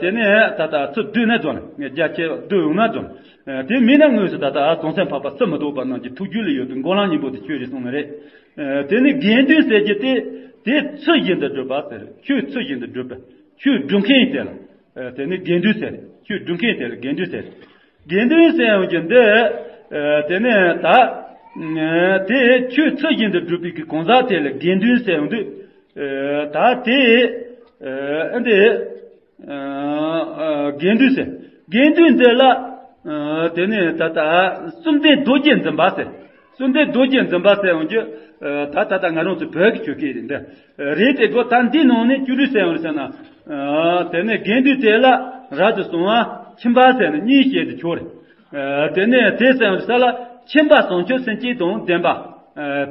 དེ་ནས་ད་ལྟ་ཚུར་བསྡུས་ན་རྫོགས་ན་རྒྱ་ཆེ་བསྡུས་ཡོང་ན་རྫོགས་ན། དེ་མིན་ན་དངོས་སུ་ད་ལྟ་བྱང་སེམས་འཕགས་པ་སུ་མི་ལྡོག་པ་རྣམས་ཀྱི་ཐུགས་རྒྱུད་ལ་ཡོད་པའི་སྒོམ་ལམ་གཉིས་པོ་དེ་ཆོས་རེད་གསུངས་ནི་རེད། དེ་ནི་དགེ་འདུན་ཟེར་རྒྱུ་དེ། དེ་ཚུལ་བཞིན་དུ་སྒྲུབ་པ་ཟེར། ཆོས་ཚུལ་བཞིན་དུ་སྒྲུབ་པ། ཆོས་སྒྲུབ་མཁན་དེ་ལ། དེ་ནི་དགེ་འདུན་ཟེར། ཆོས་སྒྲུབ་མཁན་དེ་ལ་དགེ་འདུན་ཟེར། དགེ་འདུན་ཟེར་ཡོང་རྒྱུ་འདི། དེ་ནས་ད། དེ་ཆོས་ཚུལ་བཞིན་དུ་སྒྲུབ་པའི་གི་གང་ཟག་དེ་ལ་དགེ་འདུན་ཟེར་ཡོང་དུས། ད་དེ། འདི། དགེ་འདུན་ཟེར། དགེ་འདུན་འདི་ལ། དེ་ནས་ད་ལྟ་བཅོམ་ལྡན་རྡོ་རྗེ་འཛིན་པ་ཟེར། བཅོམ་ལྡན་རྡོ་རྗེ་འཛིན་པ་ཟེར་ཡོང་རྒྱུ། ད་ད་ལྟ་ང་རང་ཚོ་བོད་ཀྱི་ཆོས་སྐད་རེད་འདི། རེད་དེ་གོ། ད་འདི་ནང་ནས་བཅུ་དྲུག་ཟེར་ཡོང་རེད་ཟེར་ན། དེ་ནས་དགེ་འདུན་དེ་ལ་རབ་ཏུ་བྱུང་བ་ཁྱིམ་པ་ཟེར་ནས་གཉིས་བཤད་དུ་ཆོག་རེད། དེ་ནས་དེ་ཟེར་ཡོང་རེད་ས་ལ་ཁྱིམ་པ་བྱང་ཆུབ་སེམས་བསྐྱེད་དང་ལྡན་པ།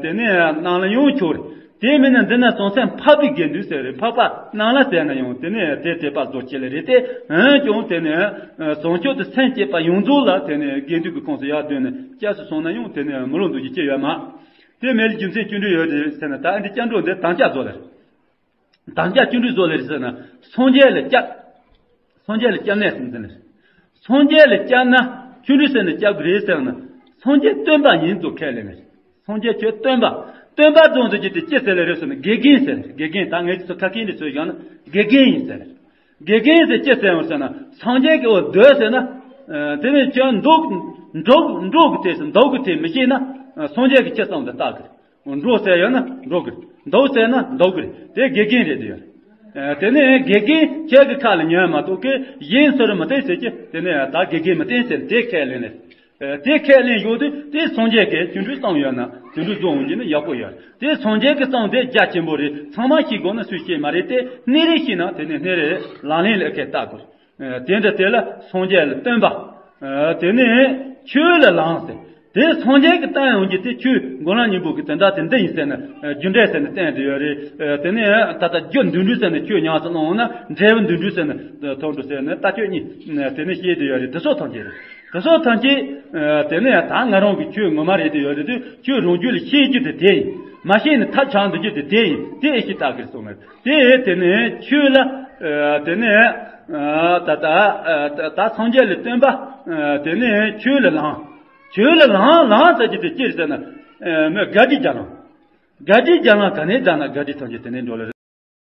དེ་ནས་རྣམས་ལ་ཡང་ཆོག་རེད། དེ་མིན་ན་འདི་ན་བྱང་སེམས་འཕགས་པའི་དགེ་འདུན་ཟེར་རེད། འཕགས་པ་རྣམས་ལ་ཟེར་ན་ཡང་དེ་ནས་དེ་དད་པ་རྫོགས་ཆེ་ལེ་རེད་དེ། འོན་ཀྱང་དེ་ནས་བྱང་ཆུབ་ཏུ་སེམས་བསྐྱེད་པ་ཡོངས་རྫོགས་ལ་དེ་ནས་དགེ་འདུན་གྱི་ཁོངས་སུ་ཡར་བསྡུས་ནས་སྐྱབས་སུ་སོང་ན་ཡང་དེ་ནས་མི་ལོ་འདུག་རྒྱུ་ཅི་ཡོད་མ། དེ་མེད་ལ་རྒྱུ་མཚན་ཅི་འདྲ་ཡོད་རེད་ཟེར་ན། ད་འདི་སྐྱབས་འགྲོ་འདི་དམ་བཅའ་རྫོགས་ལེ་རེད། དམ་བཅའ་ཅི་འདྲ་རྫོགས་ལེ་རེད་ཟེར་ན། སངས་རྒྱས་ལ་སྐྱབས། སངས་རྒྱས་ལ་སྐྱབས་གནས་སུ་འཛིན་ནས། སངས་རྒྱས་ལ་སྐྱབས་ན་ཆོས་འདྲི་ཟེར་ནས་སྐྱབས་ཀྱི་རེད་ཟེར་ན། སངས་རྒྱས་སྟོན་པ་ཡིན་ཚུལ་ཁས་ལེན་ནས། སངས་རྒྱས་ཁྱོད་སྟོན་པ། སྟོན་པ་རྫོང་དུ་གྱུར་ཏེ་ཅི་ཟེར་ལེ་རེད་ཟེར་ན། དགེ་རྒན་ཟེར། དགེ་རྒན་ད་ངས་ཚོ་ཁ་སྐད་འདི་ཚོས་བཞག་ན་དགེ་རྒན་ཡིན་ཟེར། དགེ་རྒན་ཟེར་ཅི་ཟེར་ཡང་ཟེར་ན། སངས་རྒྱས་ཀྱི་འོ་འདོད་ཟེར་ན། དེ་ནས་ཁྱོད་འགྲོ་འགྲོ་འགྲོ་གི་དེ་ཟེར་འདུག་གི་དེ་མི་ཤེས་ན། སངས་རྒྱས་ཀྱི་ཁྱེད་ཚང་དུ་བལྟ་གི་རེད། འགྲོ་ཟེར་ཡོད་ན་འགྲོ་གི་རེད། འདུག་ཟེར་ན་འདུག་གི་རེད། དེ་དགེ་རྒན་རེད་དེ་ཡོད། དེ་ནས་དགེ་རྒན་ཁྱེད་ཀྱི་ཁ་ལ་ཉན་མ་གཏོགས་ཀྱི་གཞན་སུ་རུ་མི་བསྟེན་ཟེར་གྱི། དེ་ནས་ད་དགེ་རྒན་མི་བསྟེན་ཟེར་དེ་ཁས་ལེན་ནས། དེ་ཁས་ལེན་ཡོད་དུས་དེ་སངས་རྒྱས་ཀྱི་ཆོས་འདུལ་བསམ་ཡོད་ན་ཆོས་འདུལ་རྫོགས་འོང་གྱི་ནི་ཡག་པོ་ཡོད། དེ་སངས་རྒྱས་ཀྱི་བསམ་དེ་རྒྱ་ཆེན་པོ་རེད། ཚང་མ་ཤེས་དགོས་ན་སུས་ཤེས་མ་རེད་དེ། སྣེ་རེ་ཤེས་ན་དེ་ནས་སྣེ་རེ་ལག་ལེན་ལ་ཁས་བཏགས་དགོས། དེ་འདྲ་དེ་ལ་སངས་རྒྱས་ལ་སྟོན་པ། དེ་ནས་ཆོས་ལ་ལམ་ཟེར། དེ་སངས་རྒྱས་ཀྱི་བསྟན་ཡོང་རྒྱུ་དེ་ཆོས་སྒོམ་ལམ་གཉིས་པོ་གི་དོན་དག་དེ་འདི་ཡིན་ཟེར་ནས་རྒྱུ་འབྲས་ཟེར་ནས་བསྟན་དེ་ཡོད་རེད། དེ་ནས་ད་ལྟ་རྒྱུ་འདི་འདྲ་ཟེར་ནས་ཆོས་ཉམས་སུ་བླངས་ན་འབྲས་བུ་འདི་འདྲ་ཟེར་ནས་ཐོབ་འགྲོ་ཟེར་ནས་ལྟ་སྤྱོད་གཉིས་དེ་ནས་བཤད་དེ་ཡོད་རེད། དེ་ཚོ་ཐམས་ཅད་རེད། དེ་ཚོ་ཐམས་ཅད། དེ་ནས་ད་ང་རང་གི་ཆོས་ངོ་མ་རེད་དེ་ཡོད་རེད་དུས་ཆོས་རང་རྒྱུད་ལ་ཤེས་རྒྱུ་དེ་དེ་ཡིན། མ་ཤེས་ནས་ཐབས་ཆག་འདུག་རྒྱུ་དེ་དེ་ཡིན། དེ་ཨེ་ཤེས་བཏགས་གི་རེད་གསུངས་ནས། དེ་དེ་ནས་ཆོས་ལ། དེ་ནས་ད་ད་ད་སངས་རྒྱས་ལ་སྟོན་པ། དེ་ནས་ཆོས་ལ་ལམ། ཆོས་ལ་ལམ་ལམ་ཟེར་རྒྱུ་དེ་ཅི་རེད་ཟེར་ན། མི་དགའ་བྲིས་རྒྱ་ལམ། དགའ་བྲིས་རྒྱ་ལམ་ག་ནས་བསྒྲགས་ན་དགའ་བྲིས་ཐམས་ཅད་དེ་ནས་འགྲོ་ལེ་རེད།